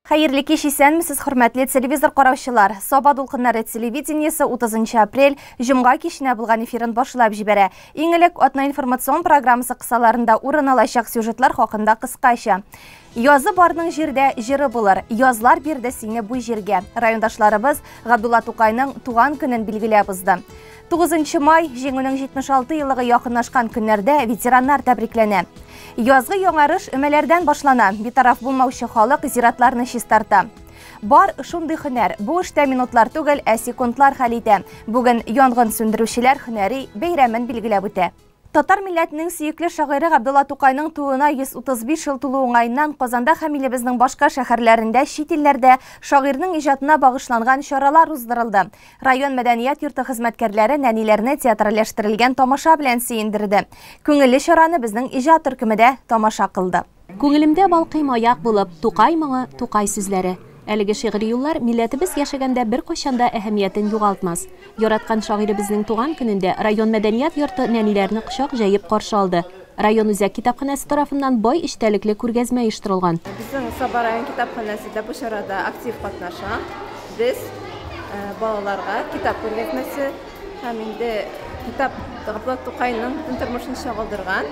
Хәерле кич, исәнмесез, хөрмәтле телевизор караучылар. Саба дулкыннары телевидениесе 30 апрель җомга киченә булган эфирын башлап җибәрә. Иң элек атна информацион программасы кысаларында урын алачак сюжетлар хакында кыскача. Язы барның җирдә җыры булыр. Язлар бирде сине бу җиргә. Райондашларыбыз Габдулла Тукайның туган көнен билгеләп узды. 9 май Җиңүнең 76 еллыгы якынлашкан көннәрдә ветераннар тәбрикләнә. Язгы яңарыш өмәләрдән башлана. Битараф булмаучы халык зиратларны чистарта. Бар шундый һөнәр. Бу эштә минутлар түгел, ә секундлар хәл итә. Бүген янгын сүндерүчеләр һөнәри бәйрәмен билгеләп үтә. Татар милләтенең сөекле шагыйре Габдулла Тукайның тууына 135 ел тулу уңаеннан Казанда һәм илебезнең башка шәһәрләрендә, чит илләрдә шагыйрьнең иҗатына багышланган чаралар уздырылды. Район мәдәният йорты хезмәткәрләре нәниләрне театральләштерелгән тамаша белән сөендерде. Күңелле чараны безнең иҗат төркеме дә тамаша кылды. Күңелемдә балкый маяк булып, Тукай моңы, Тукай сүзләре. Әлеге шигъри юллар милләтебез яшәгәндә беркайчан да әһәмиятен югалтмас. Яраткан шагыйребезнең туган көнендә район мәдәният йорты нәниләрне кочак җәеп каршы алды. Район үзәк китапханәсе тарафыннан бай эчтәлекле күргәзмә оештырылган. Безнең Саба район китапханәсе дә бу чарада актив катнаша. Без балаларга китап күргәзмәсе һәм инде китап Габдулла Тукайның бөтен тормышын чагылдырган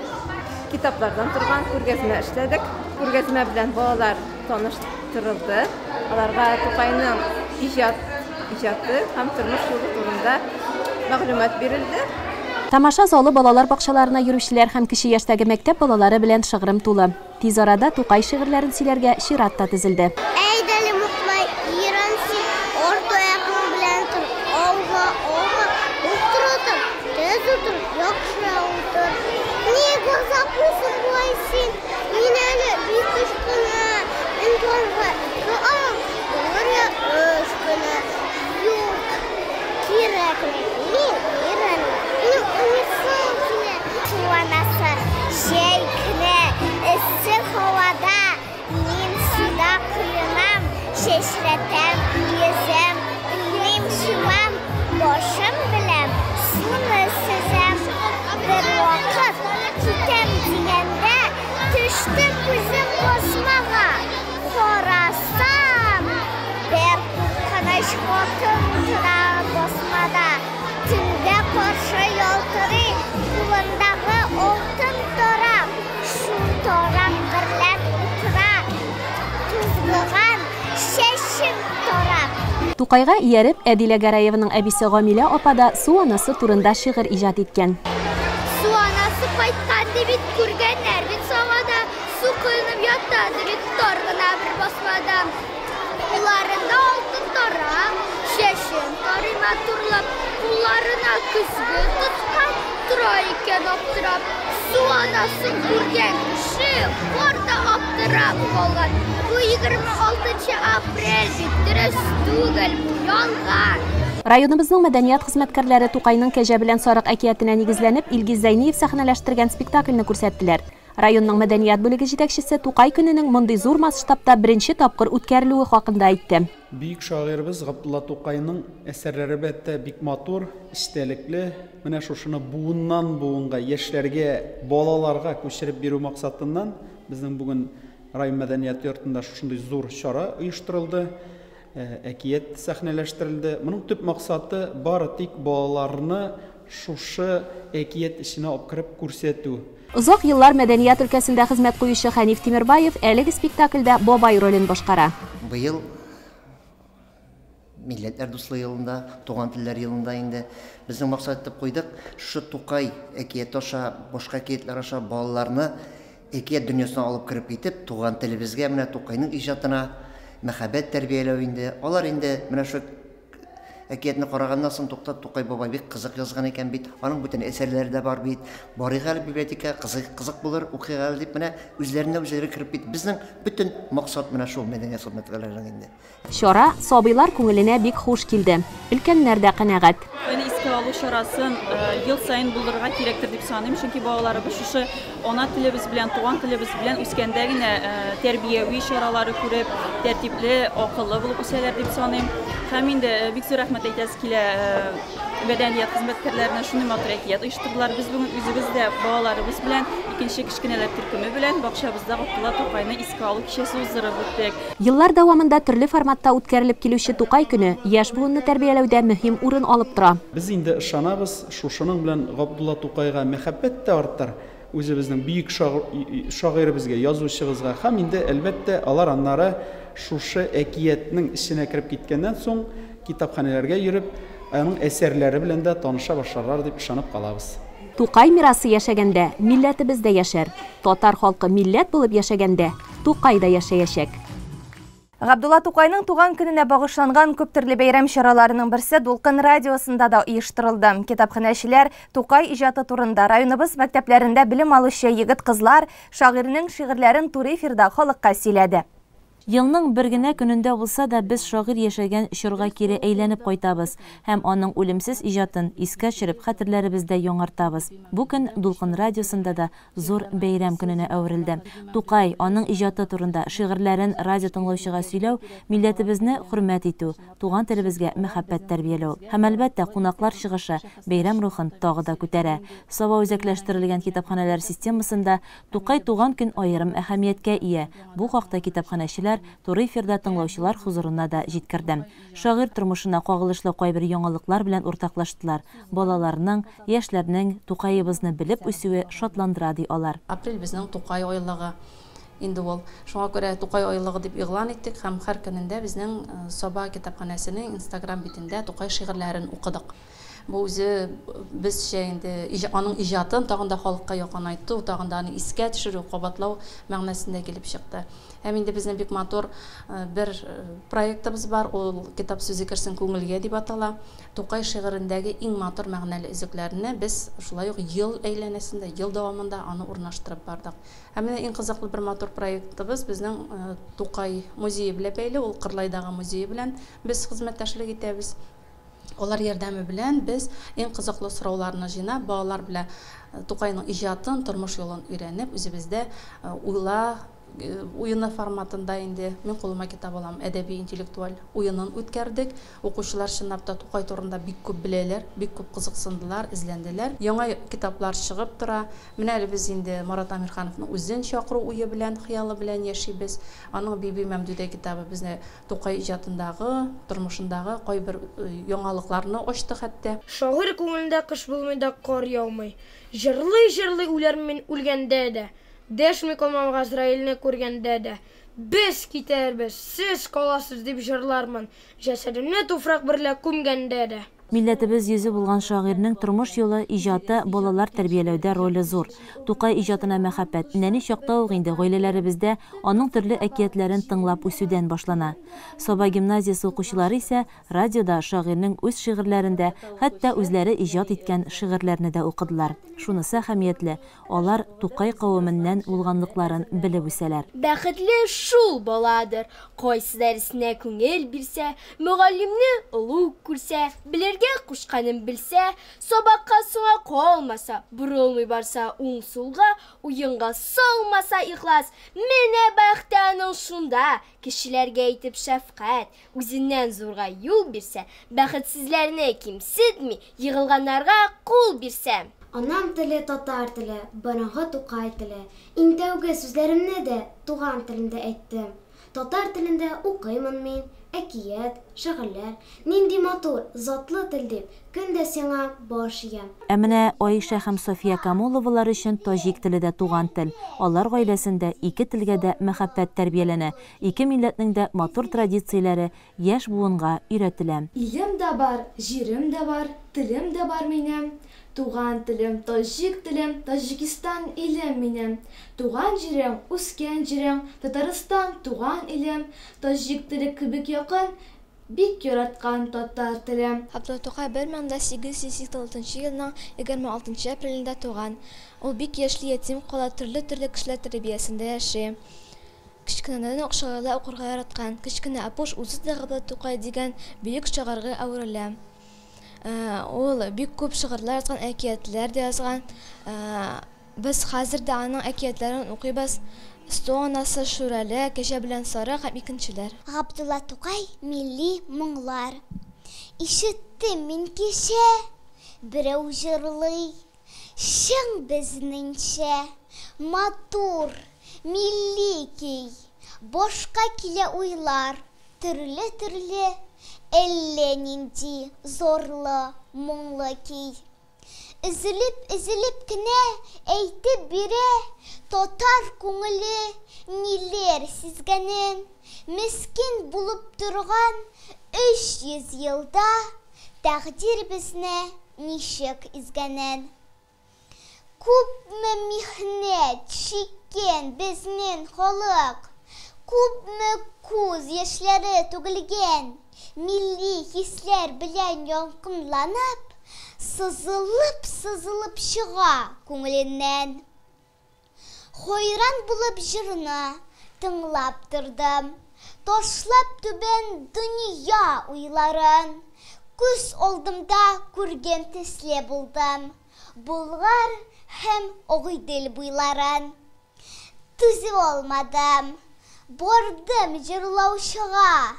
китаплардан торган күргәзмә эшләдек. Күргәзмә белән балалар таныштырылды. Аларга Тукайның иҗат иҗаты һәм тормыш юлы турында мәгълүмат бирелде. Тамаша залы балалар бакчаларына йөрүчеләр һәм кече яшьтәге мәктәп балалары белән шыгрым тулы. Тиз арада Тукай шигырьләрен сөйләргә чират та тезелде. Әйдә әле, Мукмай, өйрән син, арт аягың белән тор, алга аума, утыр, утыр, төз утыр, яхшырак утыр. Ник газаплыйсың болай син? Мин әле бик кечкенә, мин торырга ике аяк, йөрергә өч кенә. Юк, кирәкми, мин өйрәнмим, минем уйныйсым килә. Су анасы, җәй көне, эссе һавада мин суда коенам, чәчрәтәм, йөзәм, уйныйм, чумам, башым белән суны сөзәм. Бервакыт китәм дигәндә, төште күзем басмага. Карасам, бер куркыныч хатын утыра басмада. Төнгә каршы ялтырый кулындагы алтын тарак. Шул тарак берлән утыра тузгыган чәчен тарап. Тукайга ияреп, Әдилә Гәрәеваның әбисе Гамилә апа да Су анасы турында шигырь иҗат иткән. Су анасы кайткан ди бит, күргәннәр бит Сабада, су коенып ята ди бит тар гына бер басмада. Кулларында алтын тарак, чәчен тарый матурлап, кулларына көзге тоткан, тора икән аптырап. Су анасын күргән кеше бар да аптырап калган. Бу 26 апрель бит, дөрес түгел бу, ялган. Районыбызның мәдәният хезмәткәрләре Тукайның Кәҗә белән сарык әкиятенә нигезләнеп, Илгиз Зәйниев сәхнәләштергән спектакльне күрсәттеләр. Районның мәдәният бүлеге җитәкчесе Тукай көненең мондый зур масштабта беренче тапкыр үткәрелүе хакында әйтте. Бөек шагыйребез Габдулла Тукайның әсәрләре әлбәттә бик матур, эчтәлекле. Менә шушыны буыннан буынга, яшьләргә, балаларга күчереп бирү максатыннан безнең бүген район мәдәният йортында шушындый зур чара оештырылды. Әкият сәхнәләштерелде. Моның төп максаты бары тик балаларны шушы әкият эченә алып кереп күрсәтү. Озак еллар мәдәният өлкәсендә хезмәт куючы Хәниф Тимербаев әлеге спектакльдә бабай ролен башкара. Быел Милләтләр дуслыгы елында, туган телләр елында инде безнең максат итеп куйдык, шушы Тукай әкияте аша, башка әкиятләр аша балаларны әкият дөньясына алып кереп китеп, туган телебезгә, менә Тукайның иҗатына мәхәббәт тәрбияләү инде. Алар инде менә шул әкиятне караганнан соң, туктап, Тукай бабай бик кызык язган икән бит, аның бүтән әсәрләре дә бар бит, барыйк әле библиотекага, кызык, кызык булыр, укыйк әле дип, менә үзләренә үзләре кереп китеп, безнең бөтен максат менә шул мәдәният хезмәткәрләренең инде. Чара сабыйлар күңеленә бик хуш килде. Өлкәннәр дә канәгать. Аны искә алу чарасын ел саен булдырырга кирәктер дип саныйм, чөнки балаларыбыз шушы ана телебез белән, туган телебез белән үскәндә генә тәрбияви чаралары күреп, тәртипле, акыллы булып үсәләр дип саныйм. Һәм инде бик зур рәхмәт әйтәсе килә Мәдәният хезмәткәрләренә шундый матур әкият оештырдылар. Без бүген үзебез дә балаларыбыз белән, икенче кечкенәләр төркеме белән бакчабызда Габдулла Тукайны искә алу кичәсе уздырып үттек. Еллар дәвамында төрле форматта үткәрелеп килүче Тукай көне яшь буынны тәрбияләүдә мөһим урын алып тора. Без инде ышанабыз, шушының белән Габдулла Тукайга мәхәббәт тә артыр, үзебезнең бөек шагыйребезгә, язучыбызга һәм инде, әлбәттә, алар аннары шушы әкиятнең эченә кереп киткәннән соң китапханәләргә йөреп, аның әсәрләре белән дә таныша башларлар дип ышанып калабыз. Тукай мирасы яшәгәндә милләтебез дә яшәр. Татар халкы милләт булып яшәгәндә Тукай да яшәячәк. Габдулла Тукайның туган көненә багышланган күп төрле бәйрәм чараларының берсе Дулкын радиосында да оештырылды. Китапханәчеләр Тукай иҗаты турында районыбыз мәктәпләрендә белем алучы егет-кызлар шагыйрьнең шигырьләрен туры эфирда халыкка сөйләде. Елның бер генә көнендә булса да без шагыйрь яшәгән чорга кире әйләнеп кайтабыз һәм аның үлемсез иҗатын искә төшереп хәтерләребездә яңартабыз. Бу көн Дулкын радиосында да зур бәйрәм көненә әверелде. Тукай, аның иҗаты турында шигырьләрен радио тыңлаучыга сөйләү, милләтебезне хөрмәт итү, туган телебезгә мәхәббәт тәрбияләү. Һәм әлбәттә, кунаклар чыгышы бәйрәм рухын тагы да күтәрә. Саба үзәкләштерелгән китапханәләр системасында Тукай туган көн аерым әһәмияткә ия. Бу хакта китапханәчеләр туры эфирда тыңлаучылар хозурына да җиткерде. Шагыйрь тормышына кагылышлы кайбер яңалыклар белән уртаклаштылар. Балаларның, яшьләрнең Тукаебызны белеп үсүе шатландыра, ди алар. Апрель безнең Тукай айлыгы инде ул. Шуңа күрә Тукай айлыгы дип игълан иттек һәм һәр көнендә безнең Саба китапханәсенең Инстаграм битендә Тукай шигырьләрен укыдык. Бу үзе безчә инде аның иҗатын тагын да халыкка якынайту, тагын да аны искә төшерү, кабатлау мәгънәсендә килеп чыкты. Һәм инде безнең бик матур бер проектыбыз бар, ул Китап сүзе керсен күңелгә дип атала. Тукай шигырендәге иң матур мәгънәле өзекләрне без шулай ук ел әйләнәсендә, ел дәвамында аны урнаштырып бардык. Һәм менә иң кызыклы бер матур проектыбыз безнең Тукай музее белән бәйле, ул Кырлайдагы музее белән без хезмәттәшлек итәбез. Алар ярдәме белән без иң кызыклы сорауларны җыйнап, балалар белән Тукайның иҗатын, тормыш юлын өйрәнеп, үзебездә уйла уены форматында инде мин кулыма китап алам, әдәби интеллектуаль уенын үткәрдек. Укучылар чынлап та Тукай турында бик күп беләләр, бик күп кызыксындылар, эзләнделәр. Яңа китаплар чыгып тора. Менә әле без инде Марат Әмирхановның үзен чакыру уе белән, хыялы белән яшибез. Аның Биби Мәмдүдә китабы безне Тукай иҗатындагы, тормышындагы кайбер яңалыкларны ачты хәтта. Шагыйрь күңелендә кыш булмый да кар яумый. Җырлый-җырлый үләрмен мин үлгәндә дә. Дәшми калмам Газраилне күргәндә дә. Без китәрбез, сез каласыз дип җырлармын. Җәсәдемне туфрак берлә күмгәндә дә. Милләтебез йөзе булган шагыйрьнең тормыш юлы, иҗаты, балалар тәрбияләүдә роле зур. Тукай иҗатына мәхәббәт нәни чакта ук инде гаиләләребездә аның төрле әкиятләрен тыңлап үсүдән башлана. Саба гимназиясе укучылары исә радиода шагыйрьнең үз шигырьләрен дә, хәтта үзләре иҗат иткән шигырьләрне дә укыдылар. Шунысы әһәмиятле, алар Тукай кавеменнән булганлыкларын белеп үсәләр. Бәхетле шул баладыр, кайсы дәресенә күңел бирсә, мөгаллимне олуг күрсә, белергә кушканын белсә, сабакка соңа калмаса, борылмый барса уң сулга, уенга салмаса ихлас, менә бәхте аның шунда, кешеләргә әйтеп шәфкать, үзеннән зурга юл бирсә, бәхетсезләрне кимсетми, егылганнарга кул бирсә. Анам теле татар теле, борынгы Тукай теле. Иң тәүге сүзләремне дә туган телемдә әйттем. Татар телендә укыймын мин, әкият, шигырьләр. Нинди матур, затлы тел дип, көн дә сиңа баш иям. Ә менә Аиша һәм София Камоловалар өчен таҗик теле дә туган тел. Алар гаиләсендә ике телгә дә мәхәббәт тәрбияләнә. Ике милләтнең дә матур традицияләре яшь буынга өйрәтелә. Илем дә бар, җирем дә бар, телем дә бар минем. Туган телем, таҗик телем, Таҗикистан илем минем. Туган җирем, үскән җирем, Татарстан туган илем. Таҗик теле кебек якын, бик яраткан татар телем. Габдулла Тукай 1886 елның 26 апрелендә туган. Ул бик яшьли ятим кала, төрле-төрле кешеләр тәрбиясендә яши. Кечкенәдән үк шигырьләр укырга яраткан. Кечкенә Апуш үзе дә Габдулла Тукай дигән бөек шагыйрьгә әверелә. Ул бик күп шигырьләр язган, әкиятләр дә язган. Без хәзер дә аның әкиятләрен укыйбыз. Су анасы, Шүрәле, Кәҗә белән Сарык һәм икенчеләр. Габдулла Тукай милли моңлар. Ишеттем мин кичә, берәү җырлый, чын безнеңчә, матур, милли көй. Башка килә уйлар, төрле-төрле, әллә нинди зарлы, моңлы көй. Өзелеп-өзелеп кенә әйтеп бирә татар күңеле ниләр сизгәнен, мескен булып торган 300 елда тәкъдир безне ничек изгәнен. Күпме михнәт чиккән безнең халык, күпме күз яшьләре түгелгән, милли хисләр белән ялкынланып, сызылып-сызылып чыга күңеленнән. Хайран булып җырны тыңлап тордым, ташлап түбән дөнья уйларын, күз алдымда күргән төсле булдым Болгар һәм Агыйдел буйларын. Түзеп алмадым, бардым җырлаучыга,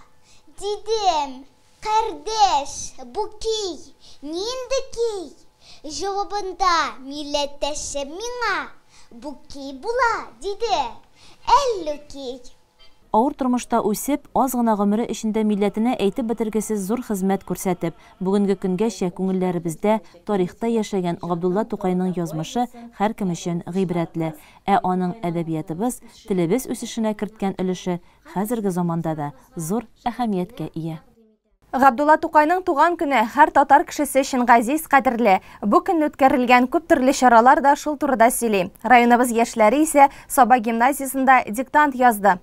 дидем, кардәш, бу көй нинди көй? Җавабында милләттәшем миңа, бу көй була, диде, Әллүки. Авыр тормышта үсеп, аз гына гомере эчендә милләтенә әйтеп бетергесез зур хезмәт күрсәтеп, бүгенге көнгәчә күңелләребездә, тарихта яшәгән Габдулла Тукайның язмышы һәркем өчен гыйбрәтле. Ә аның әдәбиятыбыз, телебез үсешенә керткән өлеше хәзерге заманда да зур әһәмияткә ия. Габдулла Тукайның туган көне һәр татар кешесе өчен газиз, кадерле. Бу көнне үткәрелгән күп төрле чаралар да шул турыда сөйли. Районыбыз яшьләре исә Саба гимназиясендә диктант язды.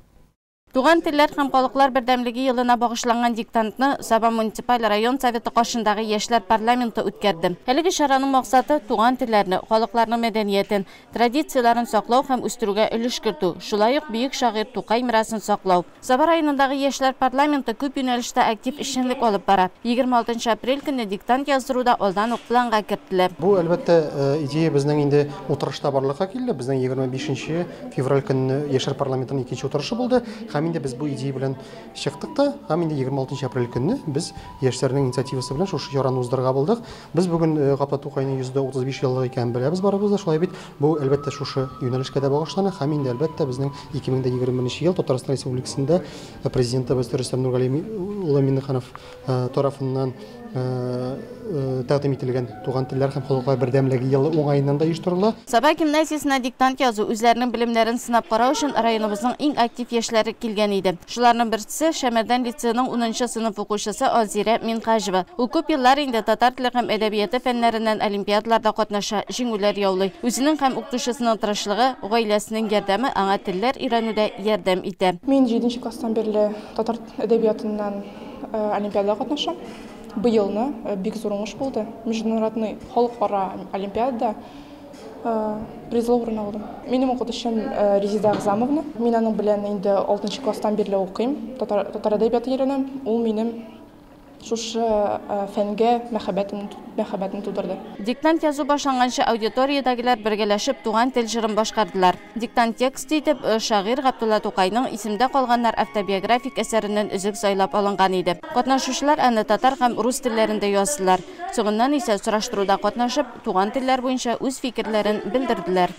Туган телләр һәм халыклар бердәмлеге елына багышланган диктантны Саба муниципаль район советы каршындагы яшьләр парламенты үткәрде. Әлеге чараның максаты туган телләрне, халыкларның мәдәниятен, традицияләрен саклау һәм үстерүгә өлеш кертү, шулай ук бөек шагыйрь Тукай мирасын саклау. Саба районындагы яшьләр парламенты күп юнәлештә актив эшчәнлек алып бара. 26 апрель көнне диктант яздыру да алдан ук планга кертелә. Бу, әлбәттә, идея безнең инде утырышта барлыкка килде. Безнең 25 февраль көнне яшьләр парламентының икенче утырышы булды. Һәм инде без бу идея белән чыктык та, һәм инде 26 апрель көнне без яшьләрнең инициативасы белән шушы чараны уздырырга булдык. Без бүген Габдулла Тукайның 135 еллыгы икәнен беләбез барыбыз да, шулай бит. Бу, әлбәттә, шушы юнәлешкә дә багышлана һәм инде, әлбәттә, безнең 2021 ел Татарстан Республикасында Президентыбыз Рөстәм Нургали улы Миңнеханов тарафыннан тәкъдим ителгән Туган телләр һәм халыклар бердәмлеге елы уңаеннан да оештырыла. Саба гимназиясенә диктант язу, үзләренең белемнәрен сынап карау өчен районыбызның иң актив яшьләре килгән иде. Шуларның берсе, Шәмәрдән лицееның унынчы сыйныф укучысы Азирә Минһаҗева. Ул күп еллар инде татар теле һәм әдәбияты фәннәреннән олимпиадаларда катнаша, җиңүләр яулый. Үзенең һәм укытучысының тырышлыгы, гаиләсенең ярдәме аңа телләр өйрәнүдә ярдәм итә. Мин җиденче класстан бирле татар әдәбиятыннан олимпиадада катнашам. Быелны бик зур уңыш булды. Международный халыкара олимпиадада призлы урын алдым. Минем укытучым Резида Әгъзамовна. Мин аның белән инде алтынчы класстан бирле укыйм, татар әдәбияты өйрәнәм. Ул минем шушы фәнгә мәхәббәтен тудырды. Диктант язу башланганчы аудиториядәгеләр бергәләшеп Туган тел җырын башкардылар. Диктант тексты итеп шагыйрь Габдулла Тукайның Исемдә калганнар автобиографик әсәреннән өзек сайлап алынган иде. Катнашучылар аны татар һәм рус телләрендә яздылар. Соңыннан исә сораштыруда катнашып, туган телләр буенча үз фикерләрен белдерделәр.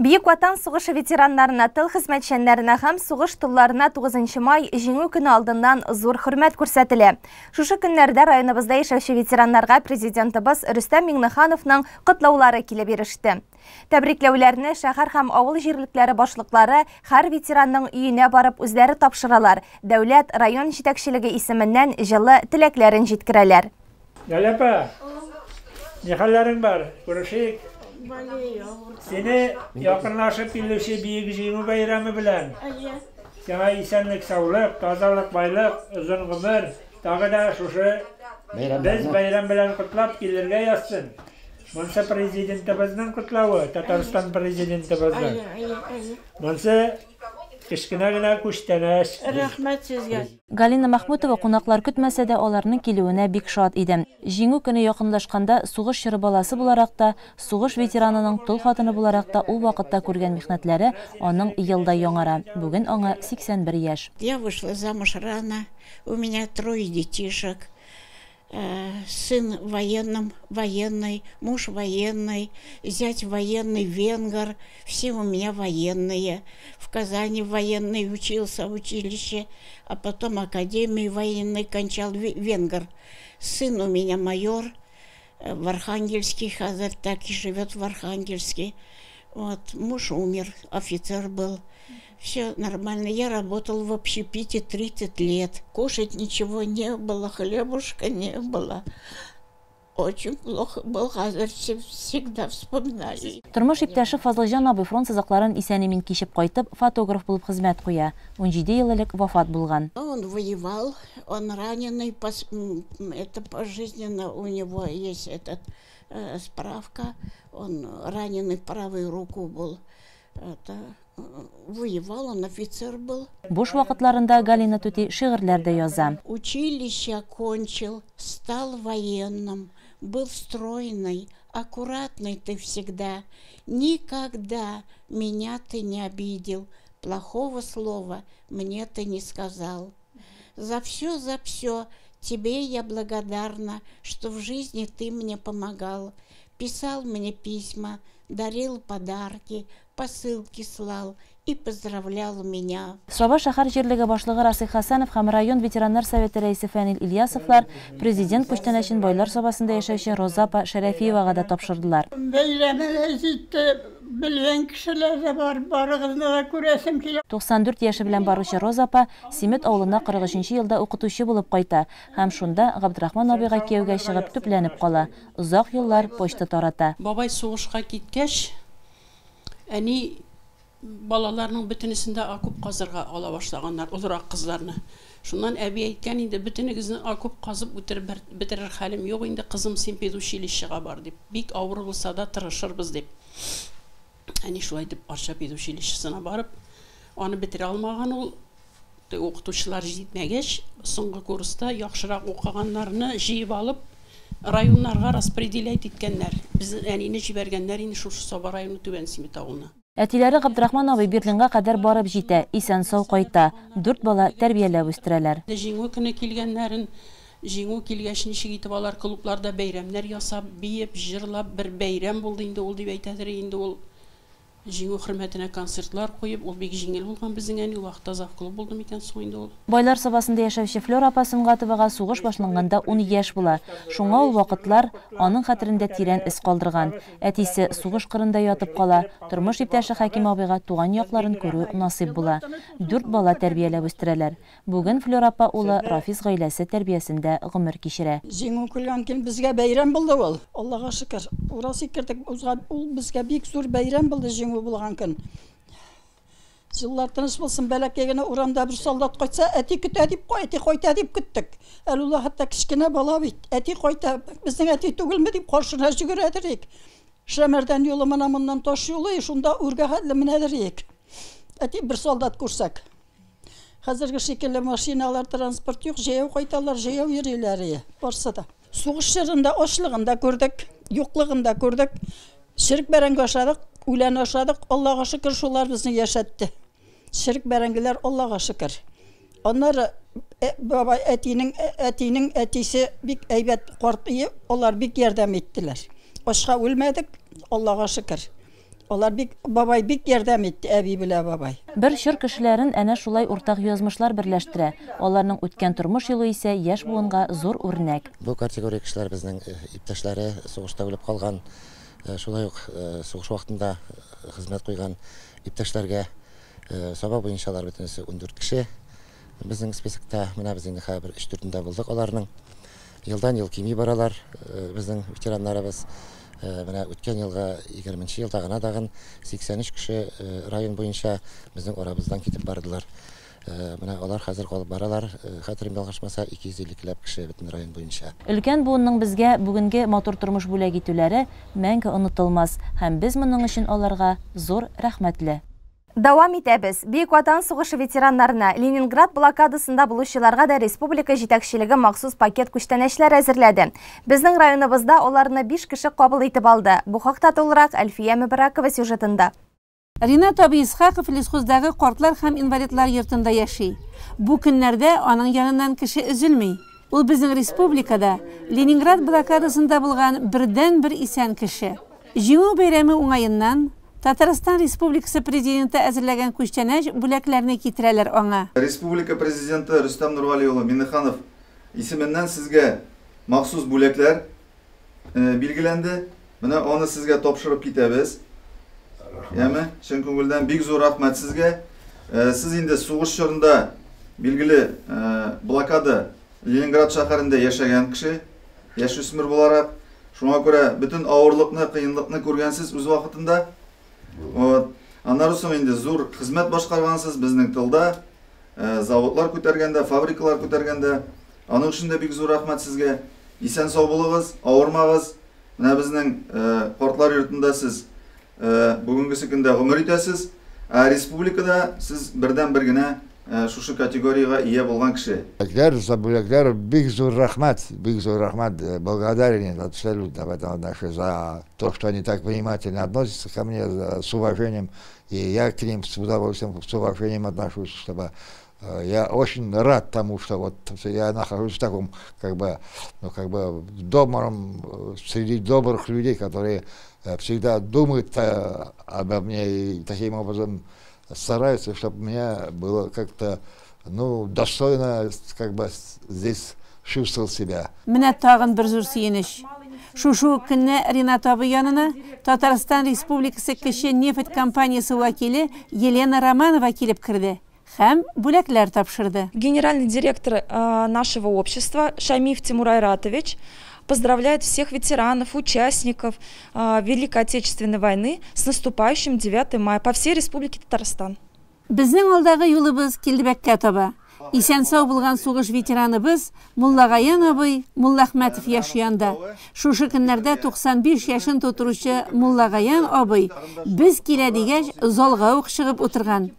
Бөек Ватан сугышы ветераннарына, тыл хезмәтчәннәренә һәм сугыш толларына 9 май Җиңү көне алдыннан зур хөрмәт күрсәтелә. Шушы көннәрдә районыбызда яшәүче ветераннарга Президентыбыз Рөстәм Миңнехановның котлаулары килеп иреште. Тәбрикләүләрне шәһәр һәм авыл җирлекләре башлыклары һәр ветеранның өенә барып үзләре тапшыралар. Дәүләт, район җитәкчелеге исеменнән җылы теләкләрен җиткерәләр. Галия апа, ни хәлләрең бар? Күрешик. Сине якынлашып килүче Бөек Җиңү бәйрәме белән. Сиңа исәнлек, саулык, тазалык, байлык, озын гомер, тагы да шушы без бәйрәм белән котлап килергә язсын. Монсы президентыбызның котлавы, Татарстан президентыбызның. Монсы Кечкенә генә күчтәнәч. Рәхмәт сезгә. Галина Мәхмүтова кунаклар көтмәсә дә, аларның килүенә бик шат иде. Җиңү көне якынлашканда, сугыш чоры баласы буларак та, сугыш ветеранының тол хатыны буларак та ул вакытта күргән михнәтләре аның ел да яңара. Бүген аңа 81 яшь. Я вышла замуж рано, у меня трое детишек. Сын военным, военный, муж военный, зять военный, венгр. Все у меня военные. В Казани военный учился в училище, а потом академию военной кончал венгр. Сын у меня майор в Архангельске, хәзер так и живет в Архангельске. Вот, муж умер, офицер был. Все нормально. Я работал в общепите 30 лет. Кушать ничего не было, хлебушка не было. Очень плохо был, хәзер всегда вспоминаю. Тормыш иптәше Фазылҗан абый фронт сызыкларын исән-имин кичеп кайтып, фотограф булып хезмәт куя. 17 ел элек вафат булган. Он воевал, он раненый, это пожизненно у него есть этот справка. Он раненый в правую руку был. Это воевал, он офицер был. Буш вакытларында Галина түти шигырьләр дә яза. Училище окончил, стал военным, был стройный, аккуратный ты всегда. Никогда меня ты не обидел, плохого слова мне ты не сказал. За все, за все тебе я благодарна, что в жизни ты мне помогал. Писал мне письма, дарил подарки, посылки слал и поздравлял меня. Саба шәһәр җирлеге башлыгы Расих Хәсәнов һәм район ветераннар советы рәисе Фәнил Ильясовлар президент күчтәнәчен Байлар Сабасында яшәүче Роза апа Шәрәфиевага да тапшырдылар. Бәйрәме дә җитте, белгән кешеләр дә бар, барыгызны да күрәсем килә. 94 яше белән баручы Роза апа Симет авылына 43 елда укытучы булып кайта һәм шунда Габдрахман абыйга кияүгә чыгып төпләнеп кала. Озак еллар почта тарата. Бабай сугышка киткәч, әни балаларның бөтенесен дә окоп казырга ала башлаганнар, олырак кызларны. Шуннан әби әйткән инде, бөтенегезне окоп казып үтереп бетерер хәлем юк инде, кызым, син педучилищега бар дип. Бик авыр булса да тырышырбыз дип. Әни шулай дип Арча педучилищесына барып, аны бетерә алмаган ул. Укытучылар җитмәгәч, соңгы курста яхшырак укыганнарны җыеп алып, районнарга распределять иткәннәр. Без әнине җибәргәннәр инде шушы Саба районы Түбән Симет авылына. Әтиләре Габдрахман абый Берлинга кадәр барып җитә, исән-сау кайта. 4 бала тәрбияләп үстерәләр. Җиңү көне килгәннәрен, җиңү килгәч ничек итеп алар клубларда бәйрәмнәр ясап, биеп, җырлап, бер бәйрәм булды инде ул дип әйтәдер инде ул. Җиңү хөрмәтенә концертлар куеп, ул бик җиңел булган безнең әни, ул вакытта завклуб булды микән соң инде ул. Байлар Сабасында яшәүче Флера апа Сөнгатовага сугыш башланганда 10 яшь була. Шуңа ул вакытлар аның хәтерендә тирән эз калдырган. Әтисе сугыш кырында ятып кала, тормыш иптәше Хәким абыйга туган якларын күрү насыйп була. 4 бала тәрбияләп үстерәләр. Бүген Флера апа улы Рафис гаиләсе тәрбиясендә гомер кичерә. Җиңү килгән көн безгә бәйрәм булды ул. Аллага шөкер, ура сикердек, узган ул безгә бик зур бәйрәм булды җиңү булган көн. Еллар тыныч булсын, бәләкәй генә урамда бер солдат кайтса, әти көтә дип кой, әти кайта дип көттек. Әле ул хәтта кечкенә бала бит. Әти кайта, безнең әти түгелме дип каршына йөгерәдер идек. Шәмәрдән юлы менә моннан таш юлы, шунда үргә хәтле менәдер идек. Әти бер солдат күрсәк. Хәзерге шикелле машиналар, транспорт юк, җәяү кайталар, җәяү йөриләр, барсы да. Сугыш чорында ачлыгын да күрдек, юклыгын да күрдек. Черек бәрәңге ашадык, үлән ашадык. Аллага шөкер, шулар безне яшәтте. Черек бәрәңгеләр Аллага шөкер. Аннары бабай әтинең әтисе бик әйбәт карт ие, алар бик ярдәм иттеләр. Ашка үлмәдек, Аллага шөкер. Алар бик, бабай бик ярдәм итте, әби белән бабай. Бер чор кешеләрен әнә шулай уртак язмышлар берләштерә. Аларның үткән тормыш юлы исә яшь буынга зур үрнәк. Бу категория кешеләр безнең иптәшләре сугышта үлеп калган, шулай ук сугыш вакытында хезмәт куйган иптәшләргә Саба буенча алар бөтенесе 14 кеше. Безнең списокта менә без инде хәзер өч төртендә булдык аларның. Елдан ел кими баралар безнең ветераннарыбыз. Менә үткән елга егерменче елда гына тагын 83 кеше район буенча безнең арабыздан китеп бардылар. Менә алар хәзер калып баралар. Хәтерем ялгышмаса, 250 ләп кеше бөтен район буенча. Өлкән буынның безгә бүгенге матур тормыш бүләк итүләре мәңге онытылмас һәм без моның өчен аларга зур рәхмәтле. Дәвам итәбез. Бөек Ватан сугышы ветераннарына, Ленинград блокадасында булучыларга да республика җитәкчелеге махсус пакет күчтәнәчләр әзерләде. Безнең районыбызда аларны 5 кеше кабул итеп алды. Бу хакта тулырак Әлфия Мөбарәкова сюжетында. Ринат абый Исхаков Лесхоздагы картлар һәм инвалидлар йортында яши. Бу көннәрдә аның яныннан кеше өзелми. Ул безнең республикада Ленинград блокадасында булган бердәнбер исән кеше. Җиңү бәйрәме уңаеннан Татарстан Республикасы Президенты әзерләгән күчтәнәч бүләкләрне китерәләр аңа. Республика Президенты Рөстәм Нургали улы Миңнеханов исеменнән сезгә махсус бүләкләр билгеләнде. Менә аны сезгә тапшырып китәбез. Яме, чын күңелдән бик зур рәхмәт сезгә. Сез инде сугыш чорында билгеле блокада Ленинград шәһәрендә яшәгән кеше, яшүсмер буларак. Шуңа күрә бөтен авырлыкны, кыенлыкны күргәнсез үз вакытында. Вот. Аннары соң инде зур хезмәт башкаргансыз безнең тылда, заводлар күтәргәндә, фабрикалар күтәргәндә. Аның өчен дә бик зур рәхмәт сезгә. Исән-сау булыгыз, авырмагыз. Менә безнең картлар йортында сез бүгенгесе көндә гомер итәсез. Ә республикада сез бердән-бер генә шушы категориягә ия булган кеше. Бүләкләр, за бүләкләр бик зур рәхмәт, бик зур рәхмәт. Благодарен абсолютно в этом отношении за то, что они так внимательно относятся ко мне, с уважением. И я к ним с удовольствием, с уважением отношусь, чтобы я очень рад тому, что вот я нахожусь в таком, как бы, ну, как бы, добром, среди добрых людей, которые всегда думают обо мне и таким образом стараются, чтобы меня было как-то, ну, достойно, как бы, здесь чувствовал себя. Менә тагын бер зур сөенеч. Шушы ук көнне Ринат абый янына Татарстан Республикасы кече нефть компаниясе вәкиле Елена Романова килеп керде һәм бүләкләр тапшырды. Генеральный директор нашего общества Шамиев Тимур Айратович поздравляет всех ветеранов, участников Великой Отечественной войны с наступающим 9 мая по всей Республике Татарстан. Безнең алдагы юлыбыз Килдебәккә таба. Исән-сау булган сугыш ветераныбыз Муллагаян абый Муллахмәтов яши анда. Шушы көннәрдә 95 яшен тутыручы Муллагаян абый без килә дигәч залга ук чыгып утырган.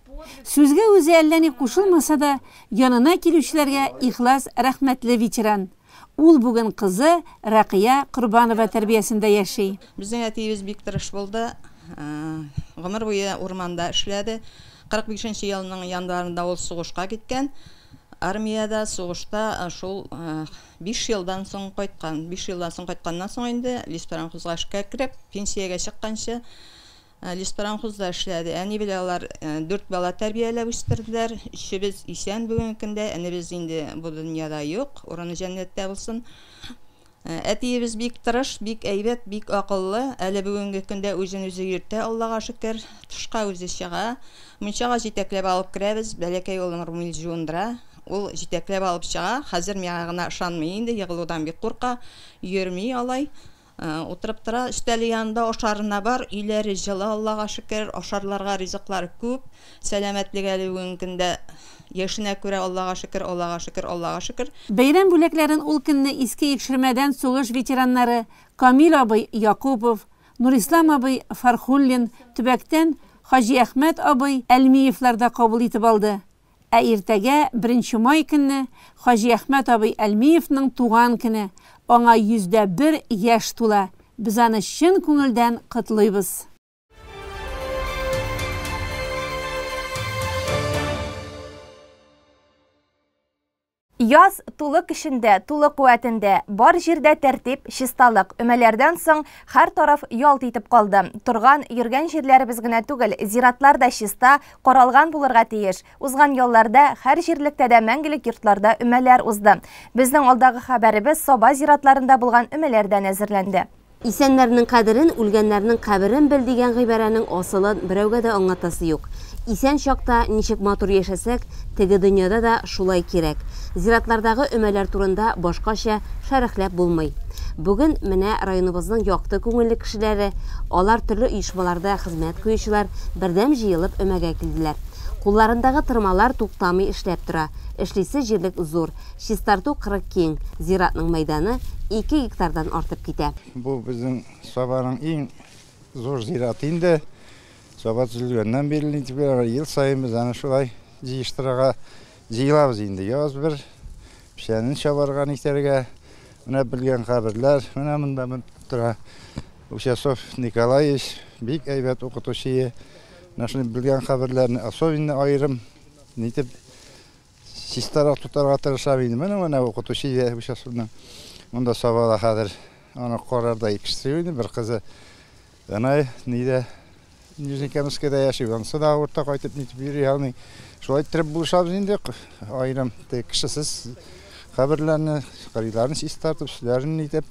Сүзгә үзе әллә ни кушылмаса да, янына килүчеләргә ихлас рәхмәтле ветеран. Ул бүген кызы Рәкыя Корбанова тәрбиясендә яши. Безнең әтиебез бик тырыш булды. Гомер буе урманда эшләде. 45 елның январында ул сугышка киткән. Армиядә, сугышта шул 5 елдан соң кайткан. 5 елдан соң кайтканнан соң инде леспромхозга эшкә кереп, пенсиягә чыкканчы леспромхозда эшләде. Әни белән алар 4 бала тәрбияләп үстерделәр. Өчебез исән бүгенге көндә. Әнебез инде бу дөньяда юк, урыны җәннәттә булсын. Әтиебез бик тырыш, бик әйбәт, бик акыллы. Әле бүгенге көндә үзен үзе йөртә, Аллага шөкер. Тышка үзе чыга. Мунчага җитәкләп алып керәбез. Бәләкәй улым Румил җуындыра. Ул җитәкләп алып чыга. Хәзер миңа гына ышанмый инде, егылудан бик курка. Йөрми алай. Утырып тора, өстәле янында ашарына бар, өйләре җылы, Аллага шөкер, ашарларга ризыклар күп, сәламәтлек әле бүгенге көндә яшенә күрә, Аллага шөкер, Аллага шөкер, Аллага шөкер. Бәйрәм бүләкләрен ул көнне Иске Икшермәдән сугыш ветераннары Камил абый Якупов, Нурислам абый Фархуллин, төбәктән Хаҗиәхмәт абый Әлмиевлар да кабул итеп алды. Ә иртәгә 1 май көнне Хаҗиәхмәт абый Әлмиевның туган көне, аңа 101 яшь тула. Без аны чын күңелдән котлыйбыз. Яз тулы көчендә, тулы куәтендә, бар җирдә тәртип, чисталык. Өмәләрдән соң һәр тараф ялт итеп калды. Торган, йөргән җирләребез генә түгел, зиратлар да чиста, каралган булырга тиеш. Узган ялларда һәр җирлектә дә мәңгелек йортларда өмәләр узды. Безнең алдагы хәбәребез Саба зиратларында булган өмәләрдән әзерләнде. Исәннәрнең кадерен, үлгәннәрнең каберен бел дигән гыйбарәнең асылын берәүгә дә аңлатасы юк. Исән чакта ничек матур яшәсәк, теге дөньяда да шулай кирәк. Зиратлардагы өмәләр турында башкача шәрехләп булмый. Бүген менә районыбызның якты күңелле кешеләре, алар төрле оешмаларда хезмәт куючылар бердәм җыелып өмәгә килделәр. Кулларындагы тырмалар туктамый эшләп тора. Эшлисе җирлек зур, чистарту кырык киң, зиратның мәйданы 2 гектардан артып китә. Бу безнең Сабаның иң зур зираты инде. Саба төзелгәннән бирле нитеп ел саен без аны шулай җыештырырга җыелабыз инде. Яз бер печәнен чабарга нитәргә. Менә белгән каберләр, менә монда тора. Учасов Николаевич бик әйбәт укытучы. Менә шуны белгән каберләрне особенно аерым нитеп чистарак тотарга тырышам инде. Менә менә укытучы Учасовның монда Сабада хәзер аны карарда икесе инде бер кызы Ана нидә Нижнекамскида яши, анысы да урта кайтып нитеп йөри алмый. Шулай иттереп булышабыз инде, аерым кешесез каберләрне, кырыйларын чистартып, өсләрен нитеп.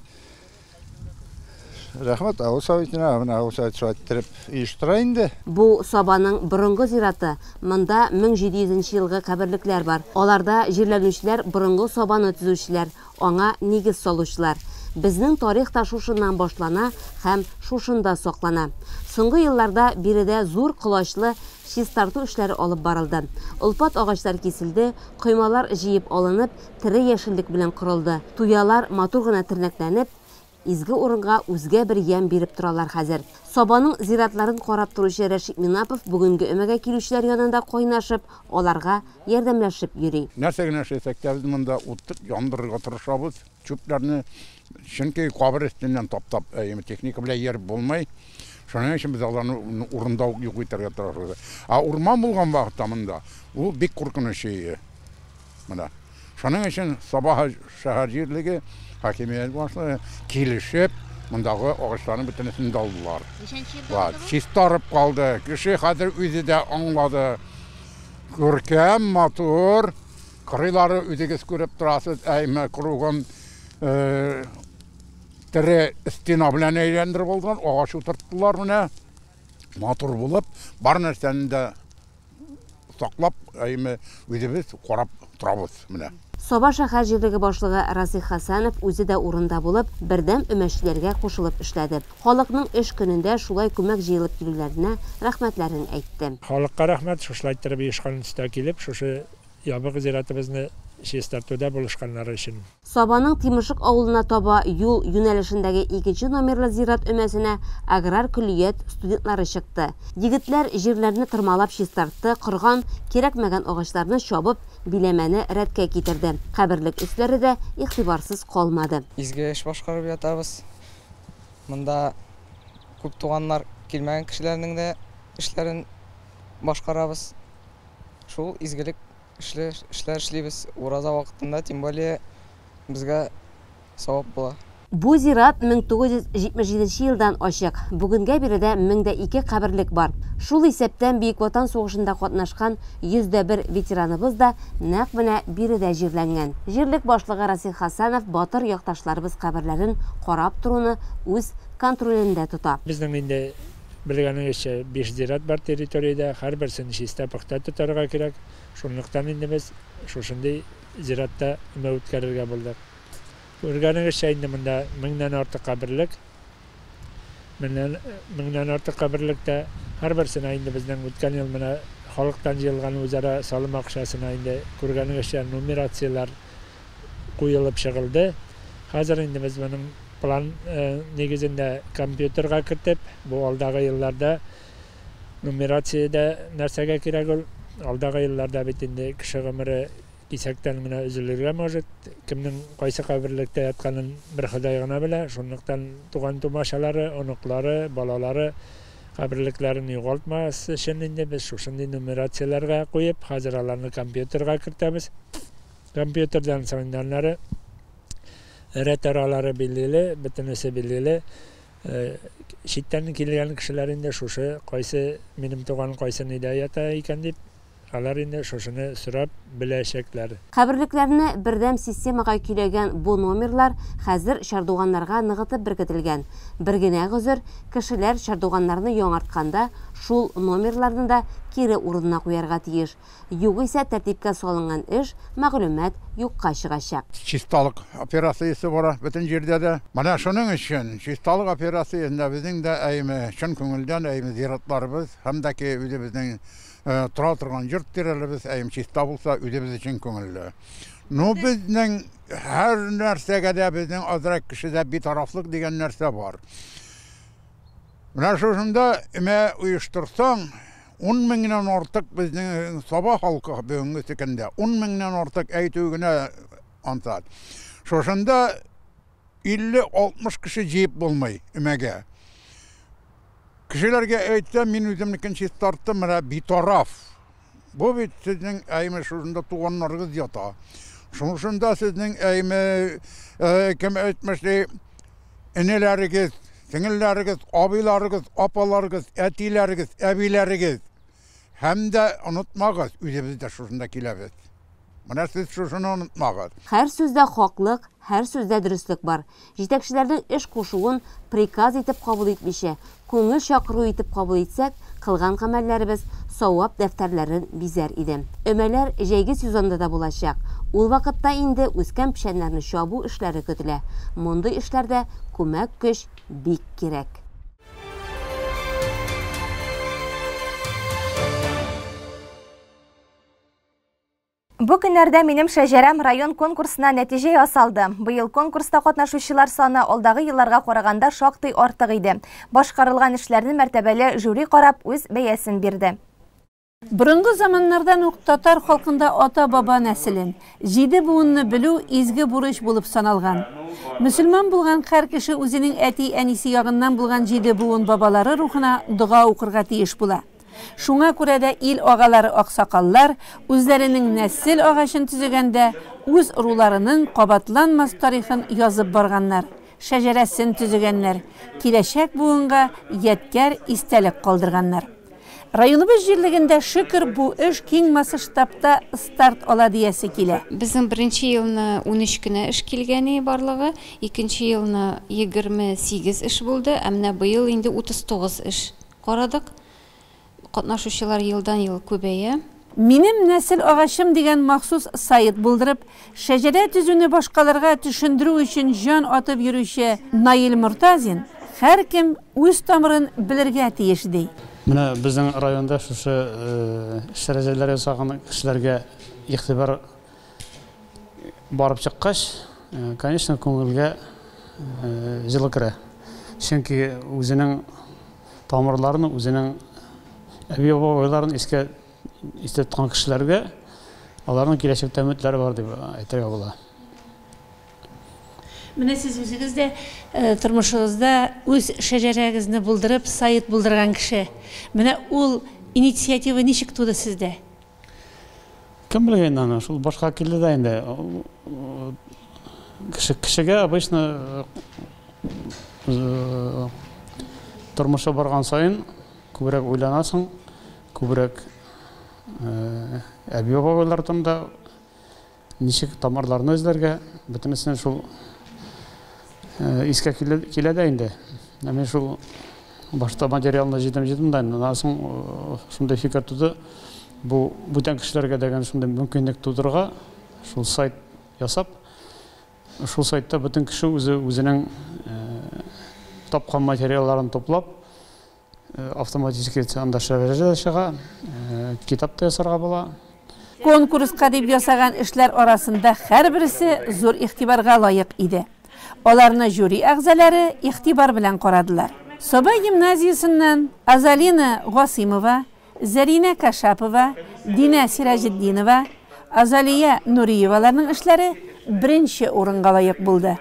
Рәхмәт авыл советына, менә авыл советы шулай иттереп оештыра инде. Бу Сабаның борынгы зираты. Монда 1700 нче елгы каберлекләр бар. Аларда җирләнүчеләр борынгы Сабаны төзүчеләр, аңа нигез салучылар. Безнең тарих та шушыннан башлана һәм шушында саклана. Соңгы елларда биредә зур колачлы чистарту эшләре алып барылды. Олпат агачлар киселде, коймалар җыеп алынып, тере яшеллек белән корылды. Туялар матур гына тернәкләнеп, изге урынга үзгә бер ямь биреп торалар хәзер. Сабаның зиратларын карап торучы Рәшит Минапов бүгенге өмәгә килүчеләр янында кайнашып, аларга ярдәмләшеп йөри. Нәрсә генә эшләсәк тә, без монда ут яндырырга тырышабыз, чүпләрне. Чөнки кабер өстеннән таптап, техника белән йөреп булмый. Шуның өчен без аларны урында ук юк итәргә тырышабыз. Ә урман булган вакытта монда ул бик куркыныч иде. Менә. Шуның өчен Саба шәһәр җирлеге хакимият башлыгы килешеп, мондагы агачларның бөтенесен дә алдылар. Ничәнче елда булды бу? Чистарып калды. Кеше хәзер үзе дә аңлады. Күркәм, матур. Кырыйлары үзегез күреп торасыз, әйме кругом тере стена белән әйләндереп алган, агач утырттылар менә. Матур булып, бар нәрсәне дә саклап, әйме үзебез карап торабыз менә. Саба шәһәр җирлеге башлыгы Расих Хәсәнов үзе дә урында булып, бердәм өмәчеләргә кушылып эшләде. Халыкның эш көнендә шулай күмәк җыелып килүләренә рәхмәтләрен әйтте. Халыкка рәхмәт, шушылай иттереп оешкан төстә килеп, шушы ябык зиратыбызны чистартуда булышканнары өчен. Сабаның Тимершык авылына таба юл юнәлешендәге икенче номерлы зират өмәсенә аграр көллият студентлары чыкты. Егетләр җирләрне тырмалап чистартты, корган, кирәкмәгән агачларны чабып, биләмәне рәткә китерде. Каберлек өсләре дә игътибарсыз калмады. Изге эш башкарып ятабыз. Монда күп туганнар килмәгән кешеләрнең дә эшләрен башкарабыз. Шул изгелек эшле эшләр эшлибез. Ураза вакытында, тем более, безгә савап була. Бу зират 1977 нче елдан ачык. Бүгенгә биредә 1002 каберлек бар. Шул исәптән Бөек Ватан сугышында катнашкан 101 ветераныбыз да нәкъ менә биредә җирләнгән. Җирлек башлыгы Расих Хәсәнов батыр якташларыбыз каберләрен карап торуны үз контролендә тота. Безнең инде Белгәнегезчә, биш зират бар территориядә, һәрберсен чиста-пөхтә тотарга кирәк. Шунлыктан инде без шушындый зиратта өмә үткәрергә булдык. Күргәнегезчә, инде монда меңнән артык каберлек. Меңнән, меңнән артык каберлектә һәрберсенә инде безнең үткән ел менә халыктан җыелган үзара салым акчасына инде күргәнегезчә нумерацияләр куелып чыгылды. Хәзер инде без моның план нигезендә компьютерга кертеп, бу алдагы елларда нумерация дә нәрсәгә кирәк ул? Алдагы елларда бит инде кеше гомере кисәктән генә өзелергә может. Кемнең кайсы каберлектә ятканын бер Ходай гына белә. Шунлыктан туган-тумачалары, оныклары, балалары каберлекләрен югалтмас өчен инде без шушындый нумерацияләргә куеп, хәзер аларны компьютерга кертәбез. Компьютердан соң инде аннары рәт аралары билгеле, бөтенесе билгеле. Читтән килгән кешеләр инде шушы кайсы минем туган кайсы нидә ята икән дип, алар инде шушыны сорап беләчәкләр. Каберлекләрне бердәм системага көйләгән бу номерлар хәзер чардуганнарга ныгытып беркетелгән. Бер генә гозер, кешеләр чардуганнарны яңартканда шул номерларны да кире урынына куярга тиеш. Югыйсә тәртипкә салынган эш, мәгълүмат юкка чыгачак. Чисталык операциясе бара бөтен җирдә дә. Менә шуның өчен чисталык операциясендә безнең дә әйме чын күңелдән әйме зиратларыбыз һәм дә ки үзебезнең тора торган йорт тирәлебез әйме чиста булса, үзебез өчен күңелле. Ну, безнең һәр нәрсәгә дә безнең азрак кешедә битарафлык дигән нәрсә бар. Менә шушында өмә оештырсаң, 10 меңнән артык безнең Саба халкы бүгенге көндә 10 меңнән артык әйтү генә ансат. Шушында 50-60 кеше җыеп булмый өмәгә. Кешеләргә әйтсәм, мин үземнекен чистарттым, менә битараф. Бу бит сезнең әйме шушында туганнарыгыз ята. Шушында сезнең әйме, кем әйтмешли, энеләрегез, сеңелләрегез, абыйларыгыз, апаларыгыз, әтиләрегез, әбиләрегез. Һәм дә онытмагыз, үзебез дә шушында киләбез. Менә сез шушыны онытмагыз. Һәр сүздә хаклык, һәр сүздә дөреслек бар. Җитәкчеләрнең эш кушуын приказ итеп кабул итмичә, күңел чакыру итеп кабул итсәк, кылган гамәлләребез савап дәфтәрләрен бизәр иде. Өмәләр җәйге сезонда да булачак. Ул вакытта инде үскән печәннәрне чабу эшләре көтелә. Мондый эшләрдә күмәк көч бик кирәк. Бу көннәрдә Минем шәҗәрәм район конкурсына нәтиҗә ясалды. Быел конкурста катнашучылар саны алдагы елларга караганда шактый артык иде. Башкарылган эшләрне мәртәбәле жюри карап, үз бәясен бирде. Борынгы заманнардан ук татар халкында ата-баба нәселен, җиде буынны белү изге бурыч булып саналган. Мөселман булган һәр кеше үзенең әти-әнисе ягыннан булган җиде буын бабалары рухына дога укырга тиеш була. Шуңа күрә дә ил агалары аксакаллар үзләренең нәсел агачын төзегәндә үз ыруларының кабатланмас тарихын язып барганнар, шәҗәрәсен төзегәннәр, киләчәк буынга ядкәр истәлек калдырганнар. Районыбыз җирлегендә шөкер бу эш киң масштабта старт ала диясе килә. Безнең беренче елны 13 кенә эш килгән барлыгы, икенче елны 28 эш булды, ә менә быел инде 39 эш карадык. Катнашучылар елдан-ел күбәя. Минем нәсел агачым дигән махсус сайт булдырып, шәҗәрә төзүне башкаларга төшендерү өчен җан атып йөрүче Наил Мортазин һәркем үз тамырын белергә тиеш ди. Менә безнең районда шушы шәҗәрәләр ясаган кешеләргә игътибар барып чыккач, конечно, күңелгә җылы керә. Чөнки үзенең тамырларын, үзенең әби-бабайларын искә истә тоткан кешеләргә аларның киләчәктә өметләре бар дип әйтергә була. Менә сез үзегез дә тормышыгызда үз шәҗәрәгезне булдырып, сайт булдырган кеше. Менә ул инициатива ничек туды сездә? Кем белгән аны, шул башка килде дә инде. Кешегә обычно тормышы барган саен күбрәк уйланасың, күбрәк әби-бабайлар турында ничек тамырларны эзләргә, бөтенесен шул искә килә дә инде. Мин шул башта материалны җыйдым да, аннан соң шундый фикер туды. Бу бүтән кешеләргә дигән шундый мөмкинлек тудырырга, шул сайт ясап, шул сайтта бөтен кеше үзе үзенең тапкан материалларын туплап, автоматически анда шәҗәрә чыга, китап та ясарга була. Конкурска дип ясаган эшләр арасында һәрберсе зур игътибарга лаек иде. Аларны жюри әгъзалары игътибар белән карадылар. Саба гимназиясеннән Азалина Гасимова, Зәринә Кашапова, Динә Сираҗетдинова, Азалия Нуриеваларның эшләре беренче урынга лаек булды.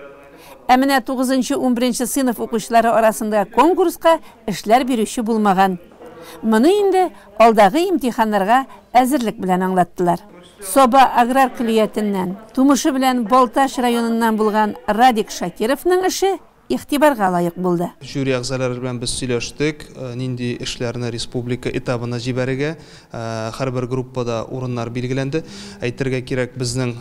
Ә менә 9-11 сыйныф укучылары арасында конкурска эшләр бирүче булмаган. Моны инде алдагы имтиханнарга әзерлек белән аңлаттылар. Саба аграр көллиятеннән, тумышы белән Балтач районыннан булган Радик Шакировның эше игътибарга лаек булды. Жюри әгъзалары белән без сөйләштек, нинди эшләрне республика этабына җибәрергә, һәрбер группада урыннар билгеләнде. Әйтергә кирәк, безнең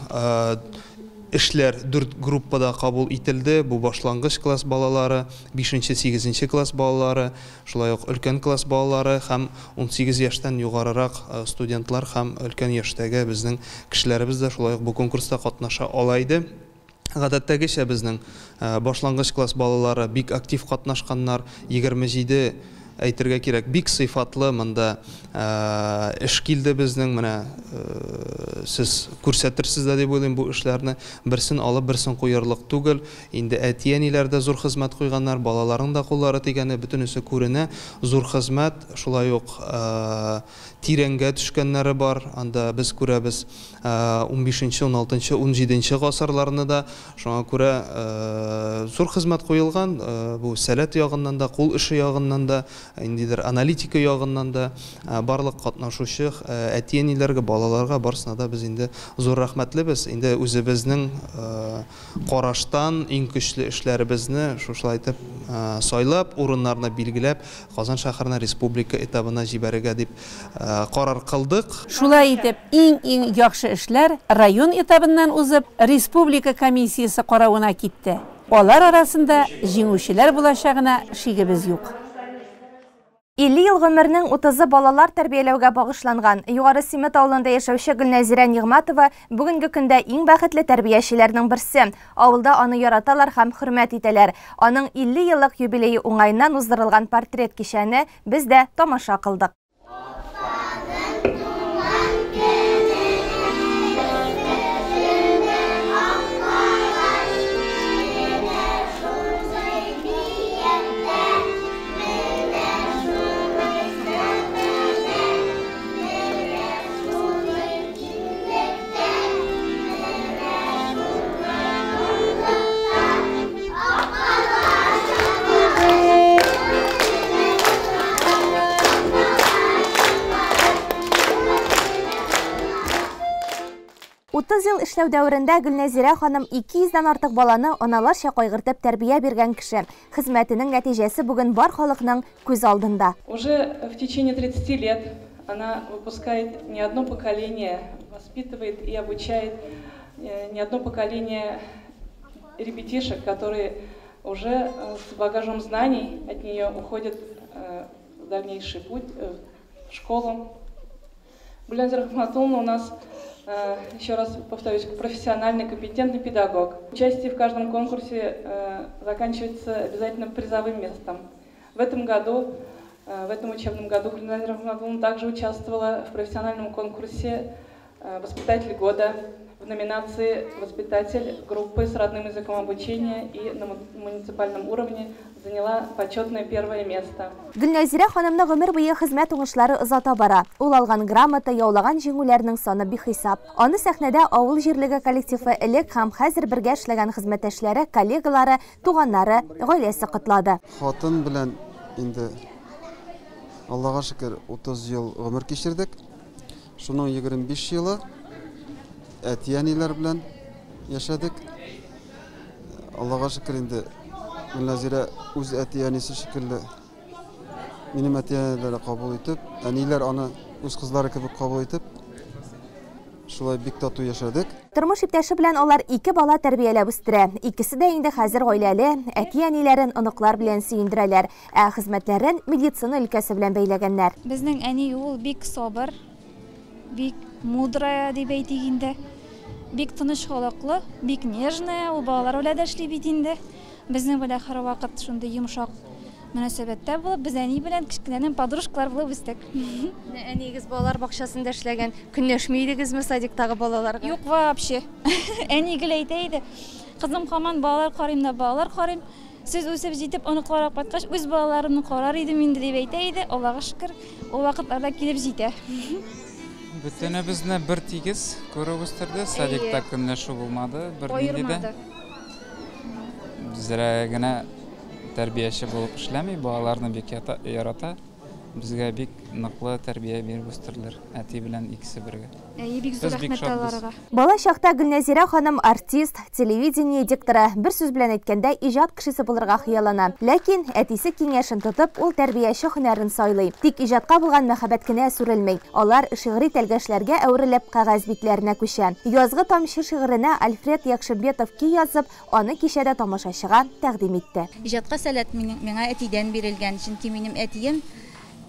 эшләр 4 группада кабул ителде. Бу башлангыч класс балалары, 5-8 класс балалары, шулай ук өлкән класс балалары һәм 18 яшьтән югарырак студентлар һәм өлкән яшьтәге безнең кешеләребез дә шулай ук бу конкурста катнаша ала иде. Гадәттәгечә безнең башлангыч класс балалары бик актив катнашканнар, 27 Әйтергә кирәк, бик сыйфатлы монда эш килде безнең. Менә сез күрсәтерсез дә дип уйлыйм бу эшләрне. Берсен алып, берсен куерлык түгел. Инде әти-әниләр дә зур хезмәт куйганнар, балаларның да куллары тигәне, бөтенесе күренә. Зур хезмәт, шулай ук тирәнгә төшкәннәре бар. Анда без күрәбез унбишенче, уналтынчы, унҗиденче гасырларны да. Шуңа күрә зур хезмәт куелган, бу сәләт ягыннан да, кул эше ягыннан да, ниндидер аналитика ягыннан да. Барлык катнашучы әти-әниләргә, балаларга, барысына да без инде зур рәхмәтлебез. Инде үзебезнең караштан иң көчле эшләребезне шушылай итеп сайлап, урыннарны билгеләп, Казан шәһәренә республика этабына җибәрергә дип карар кылдык. Шулай итеп, иң-иң яхшы эшләр район этабыннан узып, республика комиссиясе каравына китте. Алар арасында җиңүчеләр булачагына шигебез юк. 50 ел гомернең утызы балалар тәрбияләүгә багышланган. Югары Симет авылында яшәүче Гөлнәзирә Нигъмәтова бүгенге көндә иң бәхетле тәрбиячеләрнең берсе. Авылда аны яраталар һәм хөрмәт итәләр. Аның 50 еллык юбилее уңаеннан уздырылган портрет кичәне без дә тамаша кылдык. 30 ел эшләү дәверендә Гөлнәзирә ханым 200 дән артык баланы аналарча кайгыртып тәрбия биргән кеше. Хезмәтенең нәтиҗәсе бүген бар халыкның күз алдында. Уже в течение 30 лет она выпускает не одно поколение, воспитывает и обучает не одно поколение ребятишек, которые уже с багажом знаний от нее уходят в дальнейший путь, в школу. Гульназира Рахматулловна у нас, еще раз повторюсь, профессиональный, компетентный педагог. Участие в каждом конкурсе заканчивается обязательно призовым местом. В этом году, в этом учебном году Гульназира Рахматулловна также участвовала в профессиональном конкурсе «Воспитатель года» в номинации «Воспитатель группы с родным языком обучения» и на муниципальном уровне заняла почетное первое место. Гөлнәзирә ханымны гомер буе хезмәт уңышлары озата бара. Ул алган грамота, яулаган җиңүләрнең саны бихисап. Аны сәхнәдә авыл җирлеге коллективы элек һәм хәзер бергә эшләгән хезмәттәшләре, коллегалары, туганнары, гаиләсе котлады. Хатын белән инде Аллага шөкер 30 ел гомер кичердек. Шуның 25 елы әти-әниләр белән яшәдек. Аллага шөкер инде Гөлнәзирә үз әти-әнисе шикелле минем әти-әниләрне кабул итеп, әниләр аны үз кызлары кебек кабул итеп, шулай бик тату яшәдек. Тормыш иптәше белән алар ике бала тәрбияләп үстерә. Икесе дә инде хәзер гаиләле, әти-әниләрен оныклар белән сөендерәләр, ә хезмәтләрен медицина өлкәсе белән бәйләгәннәр. Безнең әни ул бик сабыр, бик мудрая дип әйтик инде. Бик тыныч холыклы, бик нежная, ул балалар белән дә эшли бит инде. Безнең белән һәрвакыт шундый йомшак мөнәсәбәттә булып, без әни белән кечкенәдән подружкалар булып үстек. Менә әниегез балалар бакчасында эшләгән, көнләшми идегезме садиктагы балаларга? Юк, вообще. Әни гел әйтә иде. Кызым һаман балалар карыйм да балалар карыйм. Сез үсеп җитеп оныклар кайткач, үз балаларымны карар идем инде дип әйтә иде. Аллага шөкер, ул вакытларда килеп җитә. Бөтенебезне бер тигез күреп үстерде. Садикта көнләшү булмады, бернинди дә. Зря генә тәрбияче булып эшләми, балаларны бик ярата. Безгә бик ныклы тәрбия биреп үстерделәр, әти белән икесе бергә. Әйе, бик зур Без бик рәхмәт шатбыз. аларга. Бала чакта Гөлнәзирә ханым артист, телевидение дикторы, бер сүз белән әйткәндә, иҗат кешесе булырга хыяллана. Ләкин әтисе киңәшен тотып, ул тәрбияче һөнәрен сайлый. Тик иҗатка булган мәхәббәт кенә сүрелми. Алар шигъри тәлгәшләргә әверелеп кәгазь битләренә күчә. Язгы тамчы шигыренә Альфред Якшимбетов көй язып, аны кичәдә тамашачыга тәкъдим итте. Иҗатка сәләт миңа әтидән бирелгән, чөнки минем әтием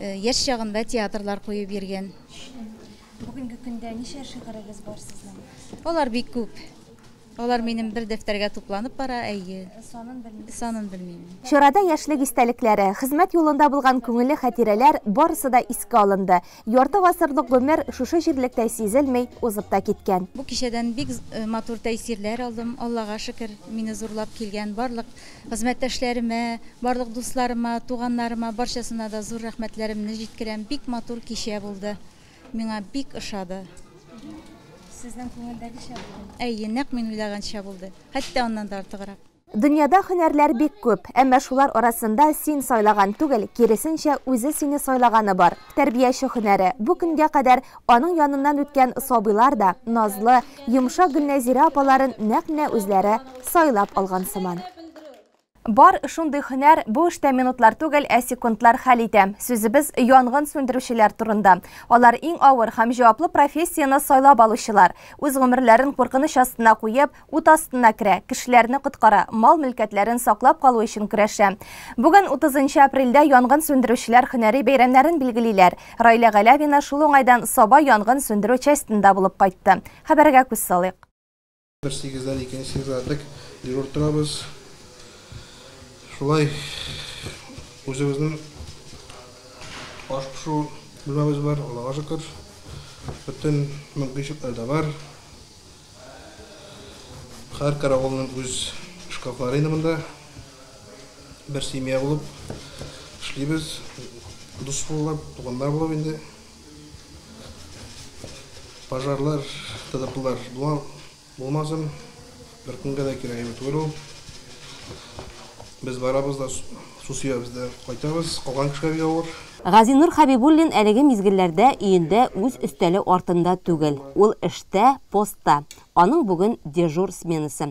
яшь чагында театрлар куеп йөргән. Бүгенге көндә ничә шигырегез бар сезнең? Алар бик күп. Алар минем бер дәфтәргә тупланып бара, әйе. Санын белмим. Санын белмим. Чарада яшьлек истәлекләре, хезмәт юлында булган күңелле хатирәләр барысы да искә алынды. Ярты гасырлык гомер шушы җирлектә сизелми узып та киткән. Бу кичәдән бик матур тәэсирләр алдым. Аллага шөкер, мине зурлап килгән барлык хезмәттәшләремә, барлык дусларыма, туганнарыма, барчасына да зур рәхмәтләремне җиткерәм. Бик матур кичә булды. Миңа бик ошады. Сезнең күңелдәгечә булды? Әйе, нәкъ мин уйлаганча булды. Хәтта аннан да артыграк. Дөньяда һөнәрләр бик күп, әмма шулар арасында син сайлаган түгел, киресенчә, үзе сине сайлаганы бар. Тәрбияче һөнәре. Бу көнгә кадәр аның яныннан үткән сабыйлар да назлы, йомшак Гөлнәзирә апаларын нәкъ менә үзләре сайлап алган сыман. Бар шундый һөнәр, бу эштә минутлар түгел, ә секундлар хәл итә. Сүзебез янгын сүндерүчеләр турында. Алар иң авыр һәм җаваплы профессияне сайлап алучылар. Үз гомерләрен куркыныч астына куеп, ут астына керә, кешеләрне коткара, мал-мөлкәтләрен саклап калу өчен көрәшә. Бүген 30 апрельдә янгын сүндерүчеләр һөнәри бәйрәмнәрен билгелиләр. Раилә Галәвина шул уңайдан Саба янгын сүндерү частенда булып кайтты. Хәбәргә күз салыйк. Бер сигездән икенче сигезгә дежур торабыз. Шулай үзебезнең аш пешерү бүлмәбез бар, Аллага шөкер. Бөтен мөмкинчелекләр дә бар. Һәр каравылның үз шкафлары инде монда. Бер семья булып эшлибез. Дус булып, туганнар булып инде. Пожарлар, ТДПлар булмасын. Бер көнгә дә кирәк түгел ул. Без барабыз да су сөябез дә кайтабыз. Калган кешегә бик авыр. Газинур Хабибуллин әлеге мизгелләрдә өендә үз өстәле артында түгел. Ул эштә, постта. Аның бүген дежур сменасы.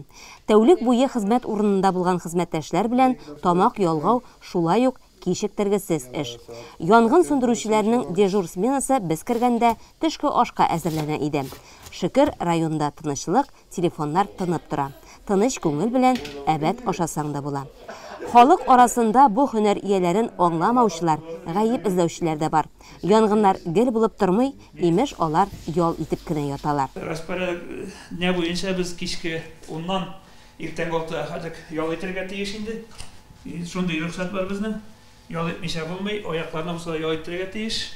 Тәүлек буе хезмәт урынында булган хезмәттәшләр белән тамак ялгау шулай ук кичектергесез эш. Янгын сүндерүчеләрнең дежур сменасы без кергәндә төшке ашка әзерләнә иде. Шөкер, районда тынычлык, телефоннар тынып тора. Тыныч күңел белән әбәт ашасаң да була. Халык арасында бу һөнәр ияләрен аңламаучылар, гаеп эзләүчеләр дә бар. Янгыннар гел булып тормый, имеш алар ял итеп кенә яталар. Распорядок дня буенча без кичке 10-нан иртәнге 6-га хәтлек ял итәргә тиеш инде. Шундый рөхсәт бар безнең. Ял итмичә булмый, аякларны булса да ял итәргә тиеш.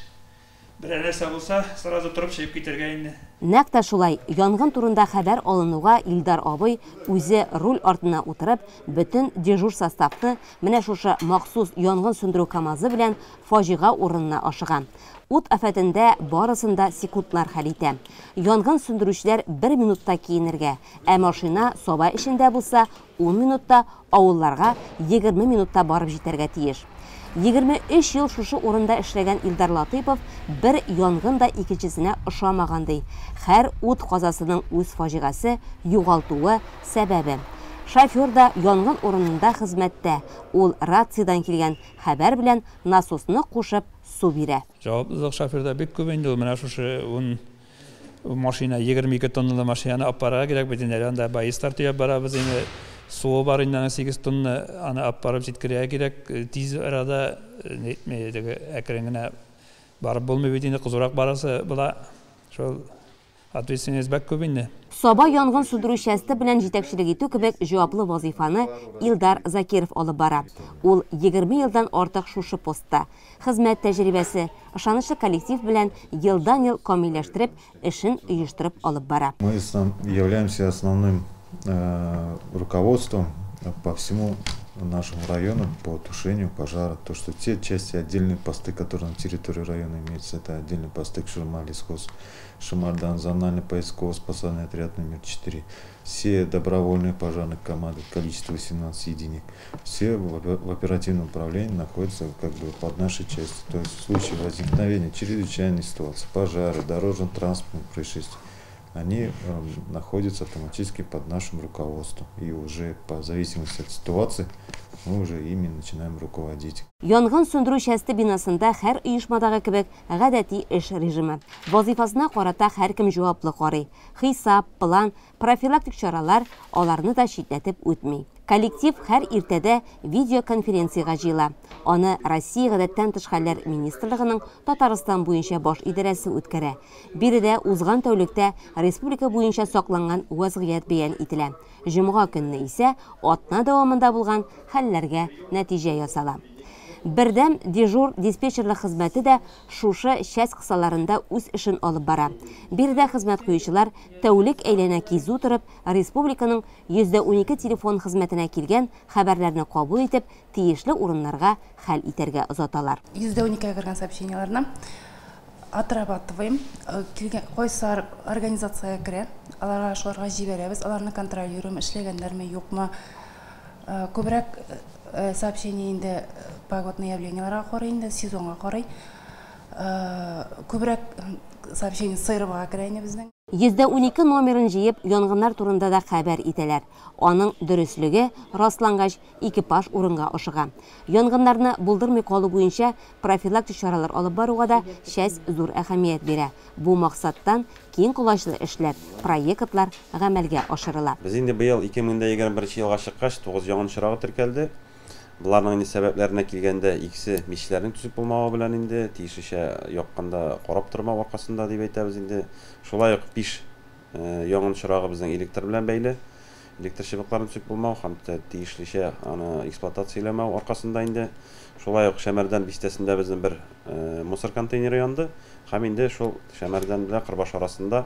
Берәр нәрсә булса, сразу торып чыгып китәргә инде. Нәкъ тә шулай, янгын турында хәбәр алынуга Илдар абый үзе руль артына утырып, бөтен дежур составны менә шушы махсус янгын сүндерү КАМАЗы белән фаҗига урынына ашыга. Ут афәтендә барысын да секундлар хәл итә. Янгын сүндерүчеләр бер минутта киенергә, ә машина Саба эчендә булса, 10 минутта, авылларга 20 минутта барып җитәргә тиеш. 23 ел шушы урында эшләгән Илдар Латыйпов бер янгын да икенчесенә ошамаган ди. Һәр ут казасының үз фаҗигасе, югалтуы сәбәбе. Шофер да янгын урынында хезмәттә. Ул рациядән килгән хәбәр белән насосны кушып су бирә. Җаваплылык шоферда бик күп инде ул. Менә шушы 10 машина, 22 тонналы машинаны алып барырга кирәк бит инде. Анда боецлар төяп барабыз инде. Суы бар инде, 8 тонна, аны алып барып җиткерергә кирәк. Тиз арада, әкрен генә барып булмый бит инде, кызурак барасы була. Шул ответственность бик күп инде. Саба янгын сүндерү часте белән җитәкчелек итү кебек җаваплы вазифаны Илдар Закиров алып бара. Ул 20 елдан артык шушы постта. Хезмәт тәҗрибәсе, ышанычлы коллектив белән елдан-ел камилләштереп, эшен оештырып алып бара. Мы являемся основным руководством по всему нашему району по тушению пожара. То, что те части, отдельные посты, которые на территории района имеются, это отдельные посты Кширма, Лесхоз, Шемардан, зональный поисково-спасательный отряд номер 4. Все добровольные пожарные команды, количество 18 единиц, все в оперативном управлении находятся под нашей частью. То есть в случае возникновения чрезвычайной ситуации, пожары, дорожно-транспортных происшествий, они находятся автоматически под нашим руководством. И уже по зависимости от ситуации мы уже ими начинаем руководить. Янгын сүндерү часте бинасында һәр оешмадагы кебек гадәти эш режимы. Вазифасына карата һәркем җаваплы карый. Хисап, план, профилактик чаралар аларны да читләтеп үтми. Коллектив һәр иртәдә видеоконференциягә җыела. Аны Россия гадәттән тыш хәлләр министрлыгының Татарстан буенча баш идарәсе үткәрә. Биредә узган тәүлектә республика буенча сакланган вазгыять бәян ителә. Җомга көнне исә атна дәвамында булган хәлләргә нәтиҗә ясала. Бердәм дежур диспетчерлык хезмәте дә шушы часть кысаларында үз эшен алып бара. Биредә хезмәт куючылар тәүлек әйләнә кизү торып, республиканың 112 телефон хезмәтенә килгән хәбәрләрне кабул итеп, тиешле урыннарга хәл итәргә озаталар. 112-гә кергән сообщениеләрне отрабатываем. Килгән кайсы организациягә керә, аларга шуларга җибәрәбез, аларны контролируем, эшләгәннәрме, юкмы. Күбрәк сообщение инде погодный явлениеләргә карый инде, сезонга карый. Күбрәк сообщение СРБга керә инде безнең. 112 номерын җыеп, янгыннар турында да хәбәр итәләр. Аның дөреслеге раслангач, экипаж урынга ашыга. Янгыннарны булдырмый калу буенча профилактик чаралар алып баруга да часть зур әһәмият бирә. Бу максаттан киң колачлы эшләр, проектлар гамәлгә ашырыла. Без инде быел 2021 елга чыккач 9 янгын очрагы теркәлде. Буларның инде сәбәпләренә килгәндә, икесе мичләрнең төзек булмавы белән инде, тиешенчә якканда карап тормау аркасында дип әйтәбез инде. Шулай ук 5 янгын очрагы безнең электр белән бәйле. Электр чыбыкларының төзек булмау һәм тиешлечә аны эксплуатацияләмәү аркасында инде. Шулай ук Шәмәрдән бистәсендә безнең бер мусор контейнеры янды һәм инде шул Шәмәрдән белән Кырбаш арасында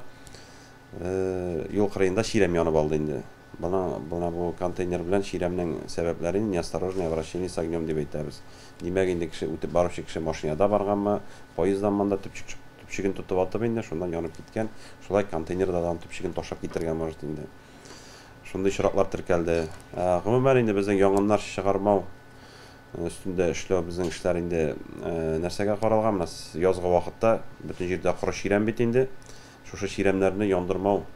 юл кырыенда чирәм янып алды инде. Бына бу контейнер белән чирәмнең сәбәпләре неосторожное обращение с огнем дип әйтәбез. Димәк, инде кеше үтеп баручы кеше машинада барганмы, поезддан монда төпчеген тотып атып инде, шуннан янып киткән. Шулай контейнердан төпчеген ташлап китергән может инде. Шундый очраклар теркәлде. Гомумән инде безнең янгыннар чыгармау өстендә эшләү безнең эшләр инде нәрсәгә каралган? Менә язгы вакытта бөтен җирдә коры чирәм бит инде. Шушы чирәмнәрне яндырмау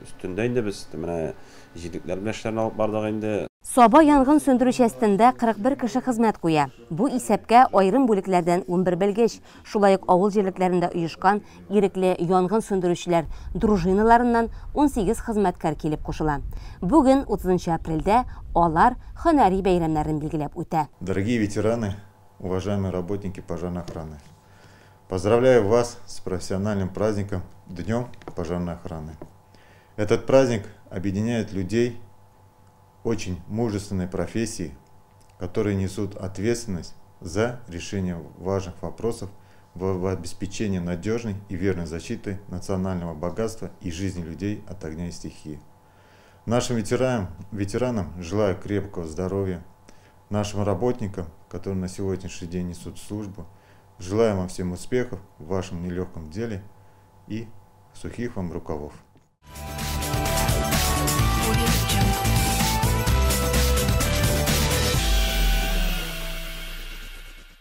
өстендә инде без менә җирлекләр белән эшләрне алып бардык инде. Саба янгын сүндерү частендә 41 кеше хезмәт куя. Бу исәпкә аерым бүлекләрдән 11 белгеч, шулай ук авыл җирлекләрендә оешкан ирекле янгын сүндерүчеләр дружиналарыннан 18 хезмәткәр килеп кушыла. Бүген 30 апрельдә алар һөнәри бәйрәмнәрен билгеләп үтә. Дорогие ветераны, уважаемые работники пожарной охраны, поздравляю вас с профессиональным праздником Днем пожарной охраны. Этот праздник объединяет людей очень мужественной профессии, которые несут ответственность за решение важных вопросов в обеспечении надежной и верной защиты национального богатства и жизни людей от огня и стихии. Нашим ветеранам желаю крепкого здоровья, нашим работникам, которые на сегодняшний день несут службу, желаю вам всем успехов в вашем нелегком деле и сухих вам рукавов.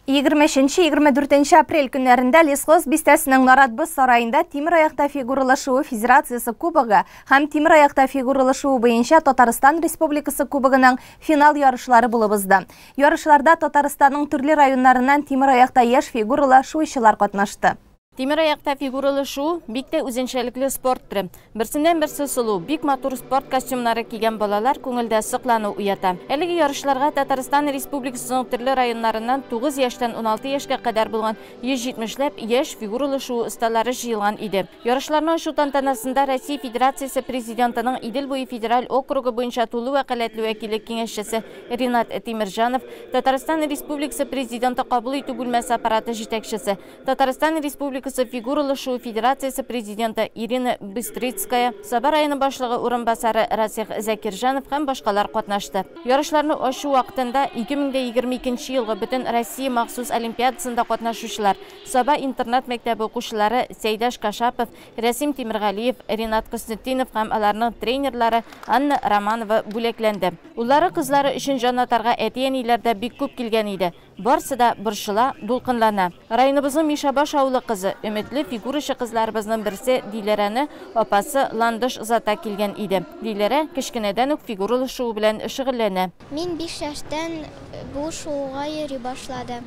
Егерме дүртенче апрель көннәрендә Лесхоз бистәсенең Наратбыз сараенда тимер аякта фигуралы шуу федерациясе кубогы һәм тимер аякта фигуралы шуу буенча Татарстан Республикасы кубогының финал ярышлары булып узды. Ярышларда Татарстанның төрле районнарыннан тимер аякта яшь фигуралы шуучылар катнашты. Тимер аякта фигуралы шуу бик тә үзенчәлекле спорт төре. Берсеннән берсе сылу, бик матур спорт костюмнары кигән балалар күңелдә соклану уята. Әлеге ярышларга Татарстан Республикасының төрле районнарыннан 9 яшьтән 16 яшькә кадәр булган 170ләп яшь фигуралы шуу осталары җыелган иде. Ярышларны ачу тантанасында Россия Федерациясе Президентының Идел буе федераль округы буенча тулы вәкаләтле вәкиле киңәшчесе Ринат Тимирҗанов, Татарстан Республикасы Президенты кабул итү бүлмәсе аппараты җитәкчесе, Татарстан Республикасы фигуралы шуу федерациясе президенты Ирина Быстрицкая, Саба районы башлыгы урынбасары Расих Закирҗанов һәм башкалар катнашты. Ярышларны ачу вакытында 2022 елгы бөтен Россия махсус олимпиадасында катнашучылар, Саба интернат мәктәбе укучылары Сәйдәш Кашапов, Рәсим Тимиргалиев, Ринат Хөснетдинов һәм аларның тренерлары Анна Романова бүләкләнде. Уллары кызлары өчен җан атарга әти-әниләр дә бик күп килгән иде. Барсы да борчыла, дулкынлана. Районыбызның Мишәбаш авылы кызы, өметле фигурачы кызларыбызның берсе Диләрәне апасы Ландыш озата килгән иде. Диләрә кечкенәдән үк фигуралы шуу белән шөгыльләнә. Мин 5 яшьтән бу шууга йөри башладым.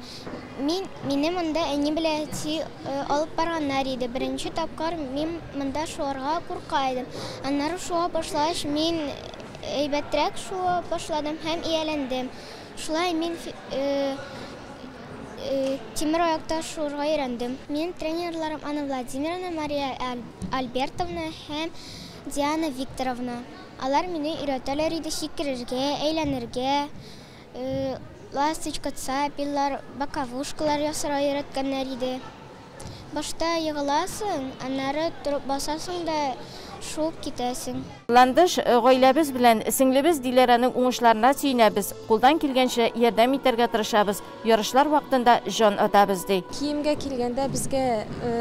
Мин, мине монда әни белән әти алып барганнар иде. Беренче тапкыр мин монда шуарга курка идем. Аннары шуа башлагач, мин әйбәтрәк шуа башладым һәм ияләндем. Шулай мин тимер аякта шуырга өйрәндем. Минем тренерларым Анна Владимировна, Мария Альбертовна һәм Диана Викторовна. Алар мине өйрәтәләр иде сикерергә, әйләнергә, ласточка, цапеллар, боковушкалар ясарга өйрәткәннәр иде. Башта егыласың, аннары торып басасың да шуып китәсең. Ландыш, гаиләбез белән сеңлебез Диләрәнең уңышларына сөенәбез, кулдан килгәнчә ярдәм итәргә тырышабыз, ярышлар вакытында җан атабыз, ди. Киемгә килгәндә, безгә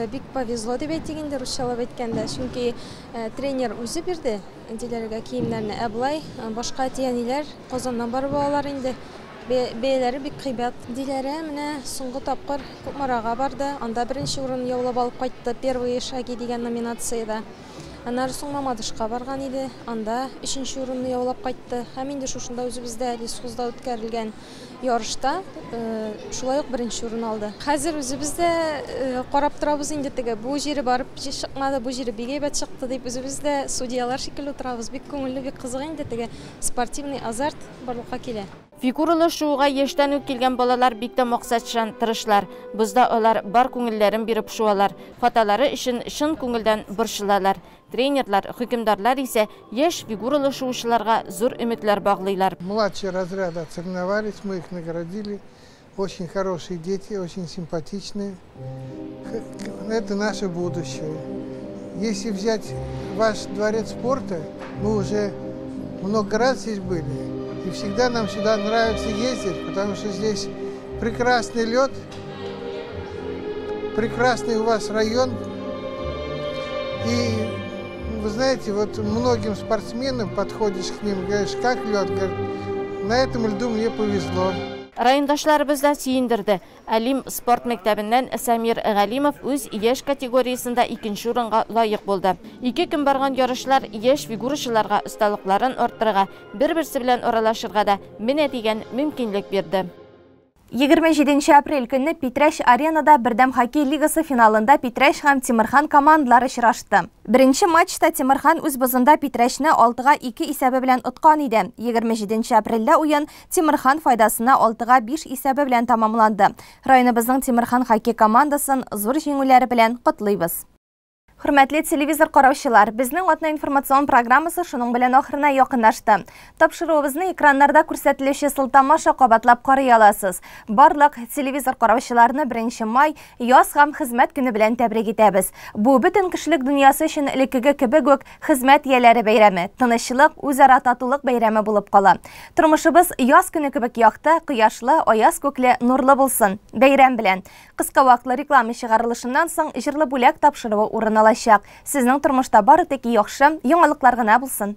бик повезло дип әйтик инде, русчалап әйткәндә, чөнки тренер үзе бирде Диләрәгә киемнәрне. Ә болай башка әти-әниләр Казаннан барып алалар инде. Бәяләре бик кыйбат. Диләрә менә соңгы тапкыр Кукмарага барды, анда беренче урын яулап алып кайтты, Первые шаги дигән номинациядә. Аннары соң Мамадышка барган иде, анда өченче урынны яулап кайтты. Һәм инде шушында үзебездә Лесхозда үткәрелгән ярышта шулай ук беренче урын алды. Хәзер үзебез дә карап торабыз инде теге, бу җире барып чыкмады, бу җире бик әйбәт чыкты дип үзебез дә судьялар шикелле утырабыз. Бик күңелле, бик кызык инде теге спортивный азарт барлыкка килә. Фигуралы шууга яшьтән үк килгән балалар бик тә максатчан, тырышлар. Бозда алар бар күңелләрен биреп шуалар. Хаталары өчен чын күңелдән борчылалар. Тренерлар, хөкемдарлар исә яшь фигуралы шуучыларга зур өметләр баглыйлар. Младшие разряды отсоревновались, мы их наградили. Очень хорошие дети, очень симпатичные. Это наше будущее. Если взять ваш дворец спорта, мы уже много раз здесь были. И всегда нам сюда нравится ездить, потому что здесь прекрасный лед, прекрасный у вас район. И вы знаете, вот многим спортсменам подходишь к ним, говоришь, как лед, говорят, на этом льду мне повезло. Райондашларыбыз да сөендерде. Әлим спорт мәктәбеннән Самир Галимов үз яшь категориясендә икенче урынга лаек булды. Ике көн барган ярышлар яшь фигурачыларга осталыкларын арттырырга, бер-берсе белән аралашырга да менә дигән мөмкинлек бирде. 27 апрель көнне Питрәч аренада Бердәм хоккей лигасы финалында Питрәч һәм Тимерхан командалары очрашты. Беренче матчта Тимерхан үз бозында Питрәчне 6-2 исәбе белән откан иде. 27 апрельдә уен Тимерхан файдасына 6-5 исәбе белән тәмамланды. Районыбызның Тимерхан хоккей командасын зур җиңүләре белән котлыйбыз. Хөрмәтле телевизор караучылар, безнең атна информацион программасы шуның белән ахырына якынлашты. Тапшыруыбызны экраннарда күрсәтелүче сылтама аша кабатлап карый аласыз. Барлык телевизор караучыларны 1 май яз һәм хезмәт көне белән тәбрик итәбез. Бу бөтен кешелек дөньясы өчен элеккеге кебек үк хезмәт ияләре бәйрәме, тынычлык, үзара татулык бәйрәме булып кала. Тормышыбыз яз көне кебек якты, кояшлы, аяз күкле, нурлы булсын. Бәйрәм белән. Кыска вакытлы реклама чыгарылышыннан соң җырлы бүләк тапшыруы урын алачак. Сезнең тормышта бары тик яхшы яңалыклар гына булсын.